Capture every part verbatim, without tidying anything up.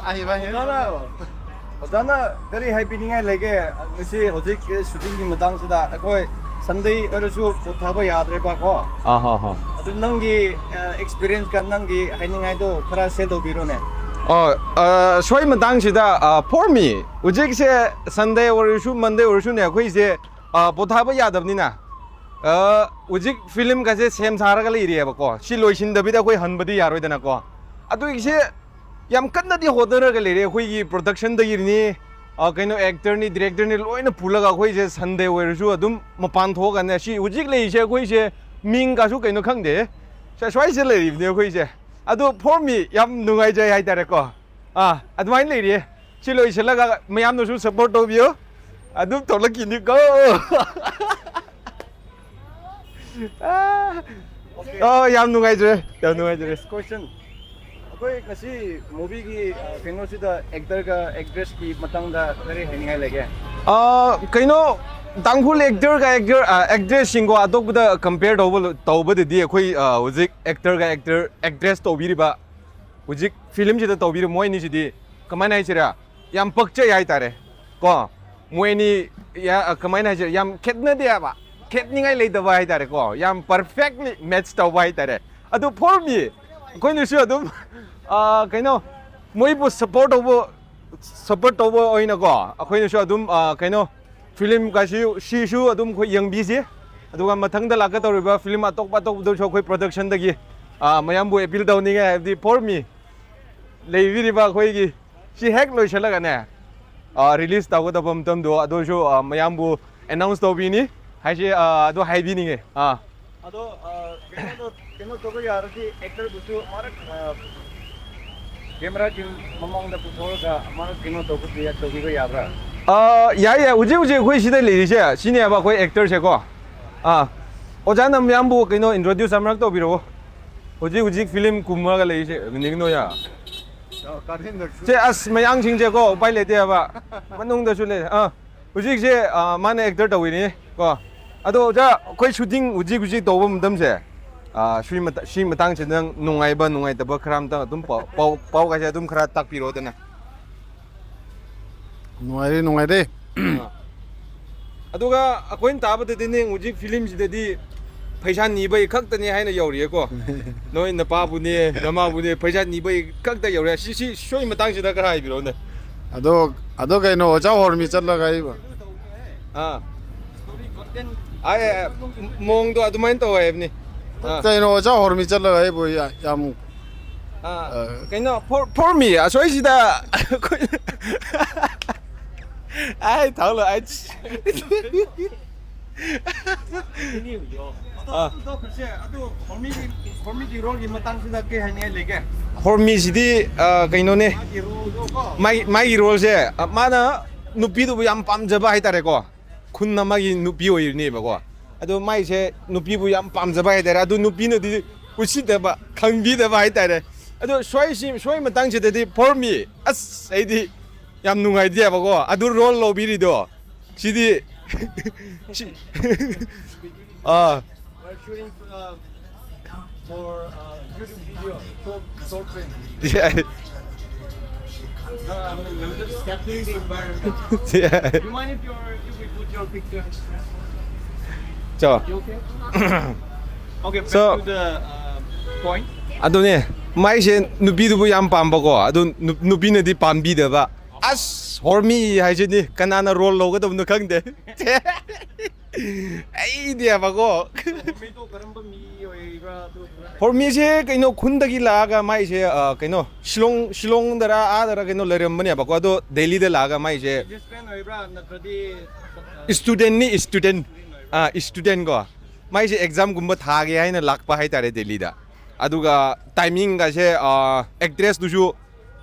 ꯑꯣꯖꯥꯅ, ꯑꯣꯖꯥꯅ ꯀꯔꯤ ꯍꯥꯏꯕꯤꯅꯤꯡꯉꯥꯏ ꯂꯩꯒꯦ? ꯉꯁꯤ ꯍꯧꯖꯤꯛ ꯁꯨꯇꯤꯡꯒꯤ ꯃꯇꯥꯡꯁꯤꯗ ꯑꯩꯈꯣꯏ ꯁꯟꯗꯦ ꯑꯣꯏꯔꯁꯨ ꯄꯣꯊꯥꯕ ꯌꯥꯗ꯭ꯔꯦꯕꯀꯣ꯫ ꯑꯥ, ꯍꯣ, ꯍꯣ꯫ ꯑꯗꯨ ꯅꯪꯒꯤ ꯑꯦꯛꯁꯄꯤꯔꯤꯌꯦꯟꯁꯀ ꯅꯪꯒꯤ ꯍꯥꯏꯅꯤꯡꯉꯥꯏꯗꯣ ꯈꯔ ꯁꯦꯌꯔ ꯇꯧꯕꯤꯔꯣꯅꯦ꯫ ꯑꯣ, ꯑ, ꯁ꯭ꯋꯥꯏ ꯃꯇꯥꯡꯁꯤꯗ, ꯑ, for me, ꯍꯧꯖꯤꯛꯁꯦ ꯁꯟꯗꯦ ꯑꯣꯏꯔꯁꯨ ꯃꯟꯗꯦ ꯑꯣꯏꯔꯁꯨꯅꯦ, ꯑꯩꯈꯣꯏꯁꯦ, ꯑ, ꯄꯣꯊꯥꯕ ꯌꯥꯗꯕꯅꯤꯅ, ꯑ, ꯍꯧꯖꯤꯛ ꯐꯤꯂꯝꯒꯁꯦ ꯁꯦꯝ ꯁꯥꯔꯒ ꯂꯩꯔꯤꯑꯕꯀꯣ꯫ ꯁꯤ ꯂꯣꯏꯁꯤꯟꯗꯕꯤꯗ ꯑꯩꯈꯣꯏ ꯍꯟꯕꯗꯤ ꯌꯥꯔꯣꯏꯗꯅꯀꯣ꯫ ꯑꯗꯨꯒꯤꯁꯦ ꯌꯥꯝ ꯀꯟꯅꯗꯤ ꯍꯣꯠꯅꯔꯒ ꯂꯩꯔꯦ꯫ ꯑꯩꯈꯣꯏꯒꯤ ꯄ꯭ꯔꯣꯗꯛꯁꯟꯗꯒꯤꯅꯤ, ꯑ, ꯀꯩꯅꯣ, ꯑꯦꯛꯇꯔꯅꯤ, ꯗꯤꯔꯦꯛꯇꯔꯅꯤ, ꯂꯣꯏꯅ ꯄꯨꯜꯂꯒ ꯑꯩꯈꯣꯏꯁꯦ ꯁꯟꯗꯦ ꯑꯣꯏꯔꯁꯨ ꯑꯗꯨꯝ ꯃꯄꯥꯟ ꯊꯣꯛꯑꯒꯅꯦ, ꯁꯤ ꯍꯧꯖꯤꯛ ꯂꯩꯔꯤꯁꯦ ꯑꯩꯈꯣꯏꯁꯦ ꯃꯤꯡꯒꯁꯨ ꯀꯩꯅꯣ ꯈꯪꯗꯦ, ꯁ-, ꯁ꯭ꯋꯥꯏꯁꯦ ꯂꯩꯔꯤꯕꯅꯦ ꯑꯩꯈꯣꯏꯁꯦ꯫ ꯑꯗꯣ for me ꯌꯥꯝ ꯅꯨꯡꯉꯥꯏꯖꯩ ꯍꯥꯏꯇꯥꯔꯦꯀꯣ꯫ ꯑꯥ, ꯑꯗꯨꯃꯥꯏꯅ ꯂꯩꯔꯤꯌꯦ꯫ ꯁꯤ ꯂꯣꯏꯁꯤꯜꯂꯒ ꯃꯌꯥꯝꯅꯁꯨ ꯁꯞꯄꯣꯔꯠ ꯇꯧꯕꯤꯌꯨ꯫ ꯑꯗꯨꯝ ꯊꯣꯛꯂꯛꯈꯤꯅꯤꯀꯣ꯫ ꯑꯥ, ꯑꯥ, ꯌꯥꯝ ꯅꯨꯡꯉꯥꯏꯖꯔꯦ, ꯌꯥꯝ ꯅꯨꯡꯉꯥꯏꯖꯔꯦ꯫ Next question. ꯑꯩꯈꯣꯏ ꯉꯁꯤ ꯃꯨꯚꯤꯒꯤ, ꯑ, ꯀꯩꯅꯣꯁꯤꯗ ꯑꯦꯛꯇꯔꯒ ꯑꯦꯛꯇ꯭ꯔꯦꯁꯀꯤ ꯃꯇꯥꯡꯗ ꯀꯔꯤ ꯍꯥꯏꯅꯤꯡꯉꯥꯏ ꯂꯩꯒꯦ? ꯑ, ꯀꯩꯅꯣ, ꯇꯥꯡꯈꯨꯜ ꯑꯦꯛꯇꯔꯒ ꯑꯦꯛꯇꯔ, ꯑ, ꯑꯦꯛꯇ꯭ꯔꯦꯁꯁꯤꯡꯀꯣ, ꯑꯇꯣꯞꯄꯗ ꯀꯝꯄꯤꯌꯔ ꯇꯧꯕ, ꯇꯧꯕꯗꯗꯤ ꯑꯩꯈꯣꯏ, ꯑ, ꯍꯧꯖꯤꯛ ꯑꯦꯛꯇꯔꯒ ꯑꯦꯛꯇꯔ, ꯑꯦꯛꯇ꯭ꯔꯦꯁ ꯇꯧꯕꯤꯔꯤꯕ, ꯍꯧꯖꯤꯛ ꯐꯤꯂꯝꯁꯤꯗ ꯇꯧꯕꯤꯔꯤꯕ ꯃꯣꯏ ꯑꯅꯤꯁꯤꯗꯤ ꯀꯃꯥꯏꯅ ꯍꯥꯏꯁꯤꯔꯥ, ꯌꯥꯝ ꯄꯛꯆꯩ ꯍꯥꯏꯇꯥꯔꯦ ꯀꯣ꯫ ꯃꯣꯏ ꯑꯅꯤ, ꯌꯥ-, ꯀꯃꯥꯏꯅ ꯍꯥꯏꯁꯤꯔꯥ, ꯌꯥꯝ ꯈꯦꯠꯅꯗꯦ ꯍꯥꯏꯕ, ꯈꯦꯠꯅꯤꯡꯉꯥꯏ ꯂꯩꯇꯕ ꯍꯥꯏꯇꯥꯔꯦꯀꯣ, ꯌꯥꯝ ꯄꯔꯐꯦꯛꯂꯤ ꯃꯦꯠꯆ ꯇꯧꯕ ꯍꯥꯏꯇꯥꯔꯦ꯫ ꯑꯗꯨ for me, ꯑꯩꯈꯣꯏꯅꯁꯨ ꯑꯗꯨꯝ, ꯑ, ꯀꯩꯅꯣ, ꯃꯣꯏꯕꯨ ꯁꯞꯄꯣꯔꯠ ꯇꯧꯕ, ꯁꯞꯄꯣꯔꯠ ꯇꯧꯕ ꯑꯣꯏꯅꯀꯣ, ꯑꯩꯈꯣꯏꯅꯁꯨ ꯑꯗꯨꯝ, ꯑ, ꯀꯩꯅꯣ, ꯐꯤꯂꯝꯒꯁꯤ, ꯁꯤꯁꯨ ꯑꯗꯨꯝ ꯑꯩꯈꯣꯏ ꯌꯦꯡꯕꯤꯁꯤ꯫ ꯑꯗꯨꯒ ꯃꯊꯪꯗ ꯂꯥꯛꯀꯗꯧꯔꯤꯕ ꯐꯤꯂꯝ ꯑꯇꯣꯞ ꯑꯇꯣꯞꯄꯗꯁꯨ ꯑꯩꯈꯣꯏ ꯄ꯭ꯔꯣꯗꯛꯁꯟꯗꯒꯤ, ꯑ, ꯃꯌꯥꯝꯕꯨ ꯑꯦꯄꯤꯜ ꯇꯧꯅꯤꯡꯉꯦ, ꯍꯥꯏꯕꯗꯤ for me ꯂꯩꯕꯤꯔꯤꯕ ꯑꯩꯈꯣꯏꯒꯤ ꯁꯤ ꯍꯦꯛ ꯂꯣꯏꯁꯤꯜꯂꯒꯅꯦ, ꯑ, ꯔꯤꯂꯤꯁ ꯇꯧꯒꯗꯕ ꯃꯇꯝꯗꯣ ꯑꯗꯨꯁꯨ, ꯑ, ꯃꯌꯥꯝꯕꯨ ꯑꯦꯅꯥꯎꯟꯁ ꯇꯧꯕꯤꯅꯤ ꯍꯥꯏꯁꯦ, ꯑ, ꯑꯗꯨ ꯍꯥꯏꯕꯤꯅꯤꯡꯉꯦ꯫ ꯑꯥ꯫ ꯑꯗꯣ, ꯑ, ꯀꯩꯅꯣꯗꯣ, ꯀꯩꯅꯣ ꯇꯧꯕ ꯌꯥꯔꯗꯤ ꯑꯦꯛꯇꯔꯕꯨꯁꯨ ꯃꯔꯛ, ꯑ, ꯀꯦꯃꯦꯔꯥꯒꯤ ꯃꯃꯥꯡꯗ ꯄꯨꯊꯣꯛꯑꯒ ꯃꯔꯛ ꯀꯩꯅꯣ ꯇꯧꯕꯗꯤ ꯇꯧꯕꯤꯕ ꯌꯥꯕ꯭ꯔꯥ? ꯑ, ꯌꯥꯏ, ꯌꯥꯏ꯫ ꯍꯧꯖꯤꯛ, ꯍꯧꯖꯤꯛ ꯑꯩꯈꯣꯏ ꯁꯤꯗ ꯂꯩꯔꯤꯁꯦ ꯁꯤꯅꯦꯕ ꯑꯩꯈꯣꯏ ꯑꯦꯛꯇꯔꯁꯦꯀꯣ꯫ ꯑꯥ꯫ ꯑꯣꯖꯥꯅ ꯃꯌꯥꯝꯕꯨ ꯀꯩꯅꯣ ꯏꯟꯇ꯭ꯔꯣꯗ꯭ꯌꯨꯁ ꯑꯃꯔꯛ ꯇꯧꯕꯤꯔꯛꯑꯣ꯫ ꯍꯧꯖꯤꯛ, ꯍꯧꯖꯤꯛ ꯐꯤꯂꯝ ꯀꯨꯝꯃꯒ ꯂꯩꯔꯤꯁꯦ ꯅꯤꯡꯅꯣꯌꯥ꯫ ꯁꯦ, ꯑꯁ, ꯃꯌꯥꯡꯁꯤꯡꯁꯦꯀꯣ, ꯎꯄꯥꯏ ꯂꯩꯇꯦ ꯍꯥꯏꯕ꯫ ꯃꯅꯨꯡꯗꯁꯨ ꯂꯩ꯫ ꯑꯥ, ꯍꯧꯖꯤꯛꯁꯦ, ꯑꯥ, ꯃꯥꯅ ꯑꯦꯛꯇꯔ ꯇꯧꯔꯤꯅꯤ ꯀꯣ꯫ ꯑꯗꯣ ꯑꯣꯖꯥ, ꯑꯩꯈꯣꯏ ꯁꯨꯇꯤꯡ ꯍꯧꯖꯤꯛ, ꯍꯧꯖꯤꯛ ꯇꯧꯕ ꯃꯇꯝꯁꯦ, ꯑꯥ, ꯁꯤ ꯃꯇꯥ-, ꯁꯤ ꯃꯇꯥꯡꯁꯤꯗ ꯅꯪ ꯅꯨꯡꯉꯥꯏꯕ ꯅꯨꯡꯉꯥꯏꯇꯕ ꯈꯔ ꯑꯝꯇꯪ ꯑꯗꯨꯝ ꯄꯥꯎ, ꯄꯥꯎ, ꯄꯥꯎꯒꯁꯦ ꯑꯗꯨꯝ ꯈꯔ ꯇꯥꯛꯄꯤꯔꯣꯗꯅ꯫ ꯅꯨꯡꯉꯥꯏꯔꯦ, ꯅꯨꯡꯉꯥꯏꯔꯦ꯫ ꯑꯥ꯫ ꯑꯗꯨꯒ ꯑꯩꯈꯣꯏꯅ ꯇꯥꯕꯗꯗꯤ ꯅꯪ ꯍꯧꯖꯤꯛ ꯐꯤꯂꯝꯁꯤꯗꯗꯤ ꯄꯩꯁꯥ ꯅꯤꯕꯩ ꯈꯛꯇꯅꯦ ꯍꯥꯏꯅ ꯌꯧꯔꯤꯑꯦꯀꯣ꯫ ꯅꯣꯏ ꯅꯄꯥꯕꯨꯅꯦ, ꯅꯃꯥꯕꯨꯅꯦ, ꯄꯩꯁꯥ ꯅꯤꯕꯩ ꯈꯛꯇ ꯌꯧꯔꯦ꯫ ꯁꯤ, ꯁꯤ, ꯁꯣꯏ ꯃꯇꯥꯡꯁꯤꯗ ꯈꯔ ꯍꯥꯏꯕꯤꯔꯛꯑꯣꯅꯦ꯫ ꯑꯗꯣ, ꯑꯗꯣ ꯀꯩꯅꯣ, ꯑꯣꯖꯥ ꯍꯣꯔꯃꯤ ꯆꯠꯂꯒ ꯑꯩꯕꯨ ꯑꯥ꯫ ꯑꯥ, ꯑꯦ, ꯑꯦ, ꯃꯑꯣꯡꯗꯣ ꯑꯗꯨꯃꯥꯏꯅ ꯇꯧꯋꯦ ꯍꯥꯏꯕꯅꯤ꯫ ꯑꯥ꯫ ꯀꯩꯅꯣ, ꯑꯣꯖꯥ ꯍꯣꯔꯃꯤ ꯆꯠꯂꯒ ꯑꯩꯕꯨ ꯌꯥ-, ꯌꯥꯝ ꯑꯥ, ꯑ, ꯀꯩꯅꯣ, for, for me, ꯑꯁꯣꯏꯁꯤꯗ ꯑꯩꯈꯣꯏ ꯑꯩ ꯊꯥꯎꯂ ꯑꯩ ꯑꯥ꯫ ꯑꯗꯣ ꯈꯨꯔꯁꯦ, ꯑꯗꯣ ꯍꯣꯔꯃꯤꯒꯤ, ꯍꯣꯔꯃꯤꯒꯤ ꯔꯣꯜꯒꯤ ꯃꯇꯥꯡꯁꯤꯗ ꯀꯩ ꯍꯥꯏꯅꯤꯡꯉꯥꯏ ꯂꯩꯒꯦ? ꯍꯣꯔꯃꯤꯁꯤꯗꯤ, ꯑ, ꯀꯩꯅꯣꯅꯦ, ꯃꯥꯒꯤ ꯔꯣꯜꯗꯣ ꯀꯣ ꯃꯥꯒꯤ, ꯃꯥꯒꯤ ꯔꯣꯜꯁꯦ, ꯑ, ꯃꯥꯅ ꯅꯨꯄꯤꯗꯨꯕꯨ ꯌꯥꯝ ꯄꯥꯝꯖꯕ ꯍꯥꯏꯇꯥꯔꯦꯀꯣ꯫ ꯈꯨꯟ ꯑꯃꯒꯤ ꯅꯨꯄꯤ ꯑꯣꯏꯔꯤꯅꯦꯕꯀꯣ꯫ ꯑꯗꯣ ꯃꯥꯏꯁꯦ ꯅꯨꯄꯤꯕꯨ ꯌꯥꯝ ꯄꯥꯝꯖꯕ ꯍꯥꯏꯇꯥꯔꯦ꯫ ꯑꯗꯨ ꯅꯨꯄꯤꯅꯗꯤ ꯎꯁꯤꯠꯇꯕ, ꯈꯪꯕꯤꯗꯕ ꯍꯥꯏꯇꯥꯔꯦ꯫ ꯑꯗꯣ ꯁ꯭ꯋꯥꯏꯁꯤ, ꯁ꯭ꯋꯥꯏ ꯃꯇꯥꯡꯁꯤꯗꯗꯤ for me, ꯑꯁ, ꯑꯩꯗꯤ ꯌꯥꯝ ꯅꯨꯡꯉꯥꯏꯇꯦꯕꯀꯣ꯫ ꯑꯗꯨ ꯔꯣꯜ ꯂꯧꯕꯤꯔꯤꯗꯣ ꯁꯤꯗꯤ ꯁꯤ-, ꯑꯥ꯫ We're shooting uh, for uh, YouTube video, short, short film. Yeah. Uh, I'm just capturing the environment. Yeah. You mind if, you're, if we put your picture? ꯆꯣ꯫ You okay? Okay, back So- to the uh, point. ꯑꯗꯨꯅꯦ, ꯃꯥꯏꯁꯦ ꯅꯨꯄꯤꯗꯨꯕꯨ ꯌꯥꯝ ꯄꯥꯝꯕꯀꯣ꯫ ꯑꯗꯨ ꯅꯨ-, ꯅꯨꯄꯤꯅꯗꯤ ꯄꯥꯝꯕꯤꯗꯕ꯫ ꯑꯁ, ꯍꯣꯔꯃꯤ ꯍꯥꯏꯁꯤꯗꯤ ꯀꯅꯥꯅ role ꯂꯧꯒꯗꯕꯅꯣ ꯈꯪꯗꯦ꯫ ꯑꯩꯗꯤꯕꯀꯣ꯫ ꯃꯤꯗꯣ ꯀꯔꯝꯕ ꯃꯤ ꯑꯣꯏꯕ꯭ꯔꯥ ꯑꯗꯨ ꯈꯔ ꯍꯣꯔꯃꯤꯁꯦ ꯀꯩꯅꯣ, ꯈꯨꯟꯗꯒꯤ ꯂꯥꯛꯑꯒ ꯃꯥꯏꯁꯦ, ꯑ, ꯀꯩꯅꯣ, ꯁꯤꯂꯣꯡ, ꯁꯤꯂꯣꯡꯗꯔ ꯑꯥꯗꯔ ꯀꯩꯅꯣ ꯂꯩꯔꯝꯕꯅꯦꯕꯀꯣ꯫ ꯑꯗꯣ ꯗꯦꯜꯂꯤꯗ ꯂꯥꯛꯑꯒ ꯃꯥꯏꯁꯦ ꯕꯤꯖꯤꯅꯦꯁꯃꯦꯟ ꯑꯣꯏꯕ꯭ꯔꯥ ꯅꯠꯇ꯭ꯔꯗꯤ ꯏꯁꯇꯨꯗꯦꯟꯅꯤ, ꯏꯁꯇꯨꯗꯦꯟ꯫ ꯑꯥ, ꯏꯁꯇꯨꯗꯦꯟ ꯀꯣ꯫ ꯃꯥꯏꯁꯦ ꯑꯦꯛꯖꯥꯝꯒꯨꯝꯕ ꯊꯥꯒꯦ ꯍꯥꯏꯅ ꯂꯥꯛꯄ ꯍꯥꯏꯇꯥꯔꯦ ꯗꯦꯜꯂꯤꯗ꯫ ꯑꯗꯨꯒ ꯇꯥꯏꯃꯤꯡꯒꯁꯦ, ꯑꯥ, ꯑꯦꯛꯇ꯭ꯔꯦꯁꯇꯨꯁꯨ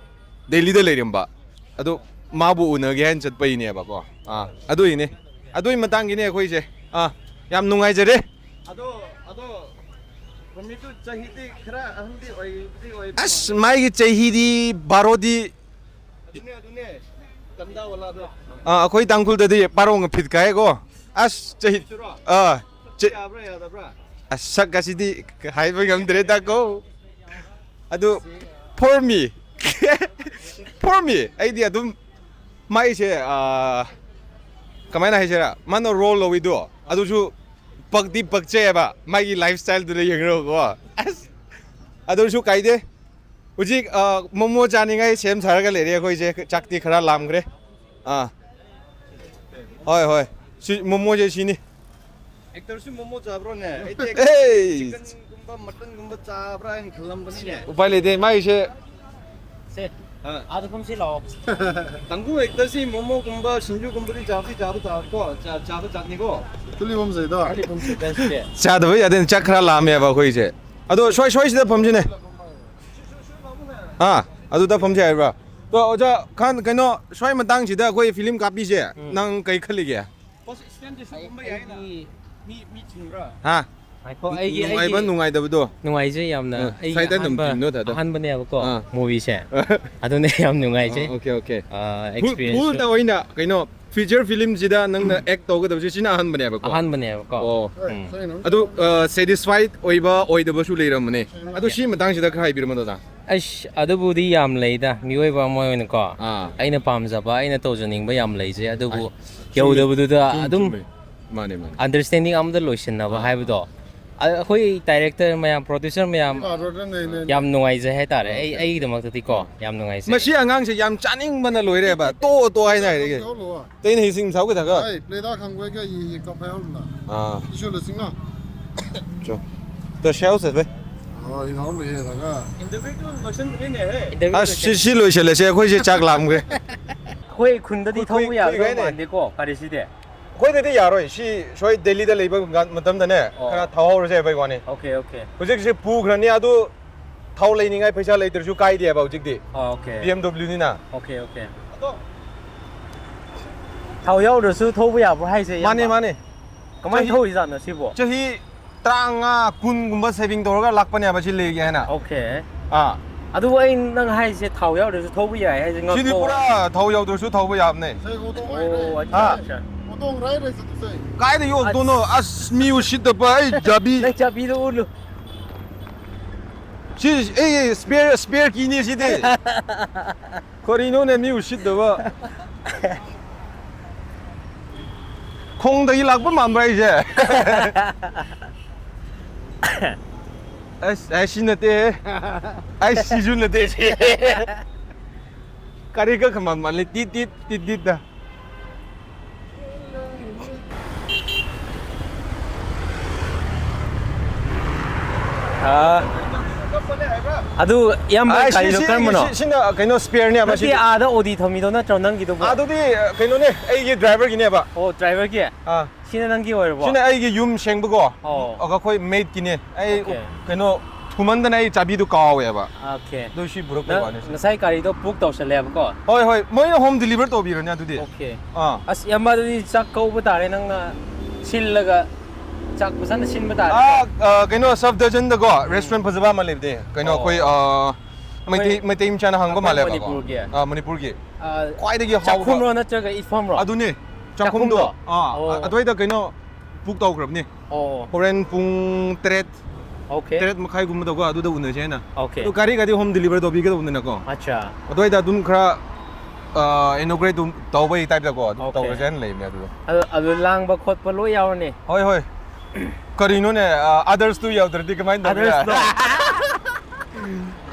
ꯗꯦꯜꯂꯤꯗ ꯂꯩꯔꯝꯕ꯫ ꯑꯗꯣ ꯃꯥꯕꯨ ꯎꯅꯒꯦ ꯍꯥꯏꯅ ꯆꯠꯄꯩꯅꯦꯕꯀꯣ꯫ ꯑꯥ, ꯑꯗꯨꯏꯅꯦ꯫ ꯑꯗꯨꯏ ꯃꯇꯥꯡꯒꯤꯅꯦ ꯑꯩꯈꯣꯏꯁꯦ꯫ ꯑꯥ, ꯌꯥꯝ ꯅꯨꯡꯉꯥꯏꯖꯔꯦ꯫ ꯑꯗꯣ ꯑꯗꯣ ꯃꯃꯤꯠꯇꯨ ꯆꯍꯤꯗꯤ ꯈꯔ ꯑꯍꯟꯗꯤ ꯑꯣꯏꯕꯗꯤ ꯑꯣꯏꯕ ꯑꯁ, ꯃꯥꯒꯤ ꯆꯍꯤꯗꯤ ꯕꯥꯔꯣꯗꯤ꯫ ꯑꯗꯨꯅꯦ ꯑꯗꯨꯅꯦ ꯇꯟꯗꯥ ꯋꯥꯂꯥꯗꯣ ꯑꯥ, ꯑꯩꯈꯣꯏ ꯇꯥꯡꯈꯨꯜꯗꯗꯤ ꯄꯥꯔꯣꯡ ꯐꯤꯠ ꯀꯥꯏꯀꯣ꯫ ꯑꯁ, ꯆꯍꯤ꯫ ꯁꯨꯔꯣ ꯑꯥ, ꯆ-, ꯌꯥꯕ꯭ꯔꯥ ꯌꯥꯗꯕ꯭ꯔꯥ ꯑꯁ, ꯁꯛ ꯑꯁꯤꯗꯤ ꯍꯥꯏꯕ ꯉꯝꯗ꯭ꯔꯦꯗꯀꯣ꯫ ꯑꯗꯨ, for me, for me, ꯑꯩꯗꯤ ꯑꯗꯨꯝ ꯃꯥꯏꯁꯦ, ꯑꯥ, ꯀꯃꯥꯏꯅ ꯍꯥꯏꯁꯤꯔꯥ, ꯃꯥꯅ ꯔꯣꯜ ꯂꯧꯏꯗꯣ ꯑꯗꯨꯁꯨ ꯄꯛꯇꯤ ꯄꯛꯆꯩꯑꯕ, ꯃꯥꯒꯤ ꯂꯥꯏꯐ ꯁ꯭ꯇꯥꯏꯜꯗꯨꯗ ꯌꯦꯡꯉꯒꯀꯣ꯫ ꯑꯁ, ꯑꯗꯨꯁꯨ ꯀꯥꯏꯗꯦ꯫ ꯍꯧꯖꯤꯛ, ꯑ, ꯃꯣꯃꯣ ꯆꯥꯅꯤꯡꯉꯥꯏ ꯁꯦꯝ ꯁꯥꯔꯒ ꯂꯩꯔꯦ ꯑꯩꯈꯣꯏꯁꯦ꯫ ꯆꯥꯛꯇꯤ ꯈꯔ ꯂꯥꯝꯈ꯭ꯔꯦ꯫ ꯑꯥ꯫ ꯍꯣꯏ, ꯍꯣꯏ꯫ ꯁꯤ ꯃꯣꯃꯣꯁꯦ ꯁꯤꯅꯤ꯫ ꯑꯦꯛꯇꯔꯁꯨ ꯃꯣꯃꯣ ꯆꯥꯕ꯭ꯔꯣꯅꯦ? ꯑꯩꯗꯤ ꯑꯦ! ꯆꯤꯀꯟꯒꯨꯝꯕ, ꯃꯇꯟꯒꯨꯝꯕ ꯆꯥꯕ꯭ꯔꯥ ꯍꯥꯏꯅ ꯈꯜꯂꯝꯕꯅꯤꯅꯦ꯫ ꯎꯄꯥꯏ ꯂꯩꯇꯦ, ꯃꯥꯏꯁꯦ꯫ ꯁꯦ, ꯑꯥ꯫ ꯑꯥꯗ ꯐꯝꯁꯤ ꯂꯥꯛꯑꯣ꯫ ꯇꯥꯡꯈꯨꯜ ꯑꯦꯛꯇꯔꯁꯤ ꯃꯣꯃꯣꯒꯨꯝꯕ, ꯁꯤꯡꯖꯨꯒꯨꯝꯕꯗꯤ ꯆꯥꯕꯗꯤ ꯆꯥꯕ ꯆꯥꯕꯀꯣ, ꯆꯥ-, ꯆꯥꯕ ꯆꯥꯠꯅꯤꯀꯣ꯫ ꯆꯥꯗꯕ ꯌꯥꯗꯦ, ꯆꯥꯛ ꯈꯔ ꯂꯥꯝꯃꯦꯕ ꯑꯩꯈꯣꯏꯁꯦ꯫ ꯑꯗꯣ ꯁ꯭ꯋꯥꯏ, ꯁ꯭ꯋꯥꯏꯁꯤꯗ ꯐꯝꯁꯤꯅꯦ꯫ ꯑꯥ, ꯑꯗꯨꯗ ꯐꯝꯁꯦ ꯍꯥꯏꯕ꯭ꯔꯥ? ꯇꯣ, ꯑꯣꯖꯥ ꯈꯥꯟ, ꯀꯩꯅꯣ, ꯁ꯭ꯋꯥꯏ ꯃꯇꯥꯡꯁꯤꯗ ꯑꯩꯈꯣꯏ ꯐꯤꯂꯝ ꯀꯥꯞꯄꯤꯁꯦ, ꯎꯝ꯫ ꯅꯪ ꯀꯩ ꯈꯜꯂꯤꯒꯦ? ꯍꯥ? ꯉꯥꯏꯈꯣ, ꯑꯩꯒꯤ, ꯅꯨꯡꯉꯥꯏꯕ, ꯑꯩꯒꯤ ꯅꯨꯡꯉꯥꯏꯇꯕꯗꯣ? ꯅꯨꯡꯉꯥꯏꯖꯩ ꯌꯥꯝꯅ꯫ ꯑꯥ, ꯑꯩꯒꯤ ꯁꯥꯏꯗ ꯑꯗꯨꯝ ꯑꯍꯥꯟꯕ, ꯄꯤꯡꯅꯣ ꯊꯥꯗꯣ꯫ ꯑꯍꯥꯟꯕꯅꯦꯕꯀꯣ, ꯑꯥ꯫ ꯃꯨꯚꯤꯁꯦ꯫ ꯑꯥ꯫ ꯑꯗꯨꯅ ꯌꯥꯝ ꯅꯨꯡꯉꯥꯏꯖꯩ꯫ ꯑꯥ, ꯑꯣꯀꯦ, ꯑꯣꯀꯦ꯫ ꯑꯥ, ꯐꯨꯜ, ꯑꯦꯛꯁꯄꯤꯔꯤꯌꯦꯟꯁꯁꯦ꯫ ꯐꯨꯜꯗ ꯑꯣꯏꯅ ꯀꯩꯅꯣ, ꯐꯤꯆꯔ ꯐꯤꯂꯝꯁꯤꯗ ꯅꯪꯅ ꯑꯦꯛ ꯇꯧꯒꯗꯕꯁꯦ ꯁꯤꯅ ꯑꯍꯥꯟꯕꯅꯦꯕꯀꯣ? ꯑꯍꯥꯟꯕꯅꯦꯕꯀꯣ꯫ ꯑꯣ꯫ ꯎꯝ꯫ ꯑꯗꯨ, ꯑ, ꯁꯦꯇꯤꯁꯐꯥꯏꯠ ꯑꯣꯏꯕ ꯑꯣꯏꯗꯕꯁꯨ ꯂꯩꯔꯝꯕꯅꯦ꯫ ꯑꯗꯨ ꯁꯤ ꯃꯇꯥꯡꯁꯤꯗ ꯈꯔ ꯍꯥꯏꯕꯤꯔꯝꯃꯣ, ꯗꯥꯗꯥ꯫ ꯑꯩꯁ, ꯑꯗꯨꯕꯨꯗꯤ ꯌꯥꯝ ꯂꯩꯗ, ꯃꯤꯑꯣꯏꯕ ꯑꯃ ꯑꯣꯏꯅꯀꯣ꯫ ꯑꯥ꯫ ꯑꯩꯅ ꯄꯥꯝꯖꯕ, ꯑꯩꯅ ꯇꯧꯖꯅꯤꯡꯕ ꯌꯥꯝ ꯂꯩꯖꯩ, ꯑꯗꯨꯕꯨ ꯑꯁ, ꯆꯨꯝꯃꯦ꯫ ꯌꯧꯗꯕꯗꯨꯗ ꯆꯨꯝꯃꯦ, ꯑꯗꯨꯝ ꯆꯨꯝꯃꯦ꯫ ꯃꯥꯅꯦ, ꯃꯥꯅꯦ꯫ ꯑꯟꯗꯔꯁ꯭ꯇꯦꯟꯗꯤꯡ ꯑꯃꯗ ꯂꯣꯏꯁꯤꯟꯅꯕ ꯑꯥ꯫ ꯍꯥꯏꯕꯗꯣ꯫ ꯑ-, ꯑꯩꯈꯣꯏ ꯗꯥꯏꯔꯦꯛꯇꯔ ꯃꯌꯥꯝ, ꯄ꯭ꯔꯣꯗ꯭ꯌꯨꯁꯔ ꯃꯌꯥꯝ ꯌꯥꯝ ꯅꯨꯡꯉꯥꯏꯖꯩ ꯍꯥꯏꯇꯥꯔꯦ꯫ ꯑꯩ, ꯑꯣꯀꯦ꯫ ꯑꯩꯒꯤꯗꯃꯛꯇꯗꯤꯀꯣ ꯌꯥꯝ ꯅꯨꯡꯉꯥꯏꯖꯩ꯫ ꯃꯁꯤ ꯑꯉꯥꯡꯁꯦ ꯌꯥꯝ ꯆꯥꯅꯤꯡꯕꯅ ꯂꯣꯏꯔꯦꯕ꯫ ꯇꯣꯛꯑꯣ, ꯇꯣꯛꯑꯣ ꯍꯥꯏꯅ ꯍꯥꯏꯔꯛꯑꯦ꯫ ꯇꯩꯅ ꯍꯤꯁꯤꯡ ꯁꯥꯎꯒꯦ ꯊꯥꯒ꯫ ꯑꯥ꯫ ꯆꯣ꯫ ꯇꯣ ꯁꯦꯜ ꯁꯦ ꯚꯥꯏ꯫ ꯑꯁ, ꯁꯤ, ꯁꯤ ꯂꯣꯏꯁꯤꯜꯂꯁꯦ, ꯑꯩꯈꯣꯏꯁꯦ ꯆꯥꯛ ꯂꯥꯝꯈ꯭ꯔꯦ꯫ ꯑꯩꯈꯣꯏ ꯈꯨꯟꯗꯗꯤ ꯊꯧꯕ ꯌꯥꯗꯧ ꯃꯥꯟꯗꯦꯀꯣ ꯒꯥꯔꯤꯁꯤꯗꯤ꯫ ꯑꯩꯈꯣꯏꯗꯗꯤ ꯌꯥꯔꯣꯏ꯫ ꯁꯤ ꯁꯣꯏ ꯗꯦꯜꯂꯤꯗ ꯂꯩꯕ ꯃꯇꯝꯗꯅꯦ, ꯑꯣ꯫ ꯈꯔ ꯊꯧꯍꯧꯔꯁꯦ ꯍꯥꯏꯕꯩ ꯋꯥꯅꯤ꯫ Okay, okay. ꯍꯧꯖꯤꯛꯁꯤ ꯄꯨꯈ꯭ꯔꯅꯤ, ꯑꯗꯨ ꯊꯥꯎ ꯂꯩꯅꯤꯡꯉꯥꯏ ꯄꯩꯁꯥ ꯂꯩꯇ꯭ꯔꯁꯨ ꯀꯥꯏꯗꯦꯕ ꯍꯧꯖꯤꯛꯇꯤ꯫ ꯑꯣꯀꯦ꯫ ꯕꯤ ꯑꯦꯝ ꯗꯕ꯭ꯂꯤꯎꯅꯤꯅ꯫ Okay, okay. ꯊꯥꯎ ꯌꯥꯎꯗ꯭ꯔꯁꯨ ꯊꯧꯕ ꯌꯥꯕ꯭ꯔꯣ ꯍꯥꯏꯁꯦ, ꯃꯥꯅꯦ, ꯏꯌꯥꯝꯕ? ꯃꯥꯅꯦ꯫ ꯀꯃꯥꯏꯅ ꯆꯍꯤ ꯊꯧꯔꯤꯖꯥꯠꯅꯣ ꯁꯤꯕꯣ? ꯆꯍꯤ ꯇꯔꯥꯃꯉꯥ, ꯀꯨꯟꯒꯨꯝꯕ ꯁꯦꯚꯤꯡ ꯇꯧꯔꯒ ꯂꯥꯛꯄꯅꯦꯕ ꯁꯤ ꯂꯩꯒꯦ ꯍꯥꯏꯅ꯫ ꯑꯣꯀꯦ꯫ ꯑꯥ꯫ ꯑꯗꯨꯕꯨ ꯑꯩ ꯅꯪ ꯍꯥꯏꯁꯦ ꯊꯥꯎ ꯌꯥꯎꯗ꯭ꯔꯁꯨ ꯊꯧꯕ ꯌꯥꯏ ꯍꯥꯏꯁꯦ ꯁꯤꯗꯤ ꯉꯛꯄ ꯄꯨꯔꯥ ꯋꯥꯅꯤ꯫ ꯊꯥꯎ ꯌꯥꯎꯗ꯭ꯔꯁꯨ ꯊꯧꯕ ꯌꯥꯕꯅꯦ꯫ ꯑꯣ, ꯑꯠꯆꯥ, ꯑꯥ꯫ ꯑꯠꯆꯥ꯫ ꯀꯥꯏꯗ ꯌꯣꯛꯇꯣꯏꯅꯣ? ꯑꯁ, ꯃꯤ ꯎꯁꯤꯠꯇꯕ, ꯑꯩ ꯆꯥꯕꯤ꯫ ꯅꯪ ꯆꯥꯕꯤꯗꯣ ꯎꯠꯂꯨ꯫ ꯁꯤ, ꯑꯩ spare, spare keyꯅꯤ ꯁꯤꯗꯤ꯫ ꯀꯔꯤꯅꯣꯅꯦ, ꯃꯤ ꯎꯁꯤꯠꯇꯕ꯫ ꯈꯣꯡꯗꯒꯤ ꯂꯥꯛꯄ ꯃꯥꯟꯕ꯭ꯔꯥ ꯑꯩꯁꯦ? ꯑꯁ, ꯑꯩ ꯁꯤ ꯅꯠꯇꯦꯍꯦ꯫ ꯑꯩ ꯁꯤꯁꯨ ꯅꯠꯇꯦ ꯁꯤ꯫ ꯀꯔꯤ ꯀ ꯈꯃꯥꯟ ꯃꯥꯜꯂꯤ? ꯇꯤꯠ, ꯇꯤꯠ, ꯇꯤꯠ, ꯇꯤꯠ ꯇ꯫ ꯑꯥ, ꯑꯗꯨ ꯏꯌꯥꯝꯕ ꯑꯥ, ꯁꯤ, ꯒꯥꯔꯤꯗꯣ ꯁꯤ, ꯀꯔꯝꯕꯅꯣ? ꯁꯤ, ꯁꯤꯅ ꯀꯩꯅꯣ, spareꯅꯦꯕ, ꯅꯠꯇꯦ, ꯁꯤꯗꯤ꯫ ꯑꯥꯗ ꯑꯣꯗꯤ ꯊꯝꯃꯤꯗꯣ ꯅꯠꯇ꯭ꯔꯣ ꯅꯪꯒꯤꯗꯨꯕꯣ? ꯑꯗꯨꯗꯤ, ꯑ, ꯀꯩꯅꯣꯅꯦ, ꯑꯩꯒꯤ driverꯒꯤꯅꯦꯕ꯫ ꯑꯣ, driverꯒꯤ? ꯑꯥ꯫ ꯁꯤꯅ ꯅꯪꯒꯤ ꯑꯣꯏꯔꯕꯣ? ꯁꯤꯅ ꯑꯩꯒꯤ ꯌꯨꯝ ꯁꯦꯡꯕꯀꯣ꯫ ꯑꯣ꯫ ꯑꯗꯨꯒ ꯑꯩꯈꯣꯏ maidꯀꯤꯅꯦ꯫ ꯑꯩ ꯑꯣꯀꯦ꯫ ꯀꯩꯅꯣ, ꯊꯨꯃꯟꯗꯅ ꯑꯩ ꯆꯥꯕꯤꯗꯨ ꯀꯥꯎꯋꯦꯕ꯫ ꯑꯣꯀꯦ꯫ ꯑꯗꯨ ꯁꯤ ꯄꯨꯔꯛꯄꯩ ꯅꯪ ꯋꯥꯅꯤ ꯁꯤ꯫ ꯉꯁꯥꯏ ꯒꯥꯔꯤꯗꯣ book ꯇꯧꯁꯜꯂꯦꯕꯀꯣ? ꯍꯣꯏ, ꯍꯣꯏ꯫ ꯃꯣꯏꯅ home deliver ꯇꯧꯕꯤꯔꯅꯤ ꯑꯗꯨꯗꯤ꯫ ꯑꯣꯀꯦ꯫ ꯑꯥ꯫ ꯑꯁ, ꯏꯌꯥꯝꯕ, ꯑꯗꯨꯗꯤ ꯆꯥꯛ ꯀꯧꯕ ꯇꯥꯔꯦ, ꯅꯪꯅ ꯁꯤꯜꯂꯒ ꯆꯥꯛ ꯐꯖꯅ ꯁꯤꯟꯕ ꯇꯥꯔꯦ꯫ ꯑꯥ, ꯑ, ꯀꯩꯅꯣ, Safdarjungꯗꯀꯣ, ꯎꯝ꯫ Restaurant ꯐꯖꯕ ꯑꯃ ꯂꯩꯕꯅꯦ꯫ ꯀꯩꯅꯣ, ꯑꯣ꯫ ꯑꯩꯈꯣꯏ, ꯑ, ꯃꯩꯇꯩ, ꯑꯩꯈꯣꯏ, ꯃꯩꯇꯩ ꯃꯆꯥꯅ ꯍꯥꯡꯕ ꯑꯩꯈꯣꯏ ꯃꯥꯜꯂꯦꯕꯀꯣ꯫ ꯃꯅꯤꯄꯨꯔꯒꯤ? ꯑꯥ, ꯃꯅꯤꯄꯨꯔꯒꯤ꯫ ꯑ, ꯈ꯭ꯋꯥꯏꯗꯒꯤ ꯍꯥꯎꯕ꯫ ꯆꯥꯛꯈꯨꯝꯔꯣ ꯅꯠꯇ꯭ꯔꯒ ꯏꯐꯝꯔꯣ? ꯑꯗꯨꯅꯦ, ꯆꯥꯛꯈꯨꯝꯗꯣ꯫ ꯆꯥꯛꯈꯨꯝꯗꯣ? ꯑꯥ, ꯑꯣ꯫ ꯑ-, ꯑꯗꯨꯋꯥꯏꯗ ꯀꯩꯅꯣ book ꯇꯧꯈ꯭ꯔꯕꯅꯦ꯫ ꯑꯣ꯫ ꯍꯣꯔꯦꯟ ꯄꯨꯡ ꯇꯔꯦꯠ, ꯑꯣꯀꯦ꯫ ꯇꯔꯦꯠ ꯃꯈꯥꯏꯒꯨꯝꯕꯗꯀꯣ, ꯑꯗꯨꯗ ꯎꯅꯁꯦ ꯍꯥꯏꯅ꯫ ꯑꯣꯀꯦ꯫ ꯑꯗꯣ ꯒꯥꯔꯤꯒꯗꯤ home deliver ꯇꯧꯕꯤꯒꯗꯧꯕꯅꯤꯅꯀꯣ꯫ ꯑꯠꯆꯥ꯫ ꯑꯗꯨꯋꯥꯏꯗ ꯑꯗꯨꯝ ꯈꯔ, ꯑ, inaugurate ꯑꯗꯨꯝ ꯇꯧꯕꯒꯤ typeꯇꯀꯣ, ꯑꯗꯨꯝ ꯑꯣꯀꯦ꯫ ꯇꯧꯔꯁꯦ ꯍꯥꯏꯅ ꯂꯩꯕꯅꯦ ꯑꯗꯨꯗ꯫ ꯑꯗꯨ, ꯑꯗꯨ ꯂꯥꯡꯕ ꯈꯣꯠꯄ ꯂꯣꯏ ꯌꯥꯎꯔꯅꯤ? ꯍꯣꯏ, ꯍꯣꯏ꯫ ꯀꯔꯤꯅꯣꯅꯦ, ꯑ, othersꯇꯨ ꯌꯥꯎꯗ꯭ꯔꯗꯤ ꯀꯃꯥꯏꯅ ꯇꯧꯒꯦ? Othersꯇꯣ?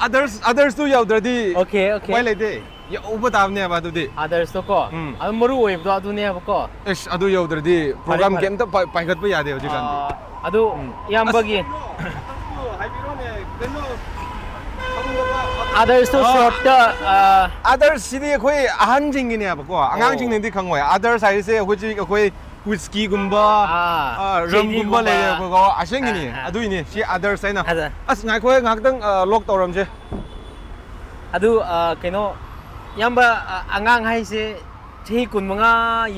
Others, othersꯇꯨ ꯌꯥꯎꯗ꯭ꯔꯗꯤ ꯑꯣꯀꯦ, ꯑꯣꯀꯦ꯫ ꯎꯄꯥꯏ ꯂꯩꯇꯦ꯫ ꯌꯧꯕ ꯇꯥꯕꯅꯦꯕ ꯑꯗꯨꯗꯤ꯫ Othersꯇꯣ ꯀꯣ? ꯎꯝ꯫ ꯑꯗꯨ ꯃꯔꯨ ꯑꯣꯏꯕꯗꯣ ꯑꯗꯨꯅꯦꯕꯀꯣ? ꯑꯦꯁ, ꯑꯗꯨ ꯌꯧꯗ꯭ꯔꯗꯤ ꯐꯔꯦ, program ꯐꯔꯦ꯫ ꯀꯩꯝꯇ ꯄꯥꯏ-, ꯄꯥꯏꯈꯠꯄ ꯌꯥꯗꯦ ꯍꯧꯖꯤꯛꯀꯥꯟꯗꯤ꯫ ꯑꯥ, ꯑꯗꯨ ꯎꯝ꯫ ꯏꯌꯥꯝꯕꯒꯤ ꯑꯁ, othersꯇꯣ ꯑꯥ꯫ Shortꯇ, ꯑꯥ, othersꯁꯤꯗꯤ ꯑꯩꯈꯣꯏ ꯑꯍꯟꯁꯤꯡꯒꯤꯅꯦꯕꯀꯣ, ꯑꯣ꯫ ꯑꯉꯥꯡꯁꯤꯡꯅꯗꯤ ꯈꯪꯉꯣꯏ꯫ Others ꯍꯥꯏꯔꯤꯁꯦ ꯍꯧꯖꯤꯛ ꯑꯩꯈꯣꯏ whiskyꯒꯨꯝꯕ, ꯑꯥ, ꯑꯥ, ꯔꯝꯒꯨꯝꯕ ꯁꯦꯔꯤꯒꯨꯝꯕ꯫ ꯂꯩꯔꯦꯕꯀꯣ, ꯑꯁꯦꯡꯒꯤꯅꯤ꯫ ꯑꯥ, ꯑꯥ꯫ ꯑꯗꯨꯏꯅꯦ ꯁꯤ others ꯍꯥꯏꯅ꯫ ꯑꯗ꯫ ꯑꯁ, ꯉꯥꯏꯈꯣ, ꯉꯥꯏꯍꯥꯛꯇꯪ, ꯑꯥ, lock ꯇꯧꯔꯝꯁꯦ꯫ ꯑꯗꯨ, ꯑ, ꯀꯩꯅꯣ, ꯏꯌꯥꯝꯕ, ꯑ, ꯑꯉꯥꯡ ꯍꯥꯏꯁꯦ ꯆꯍꯤ ꯀꯨꯟꯃꯉꯥ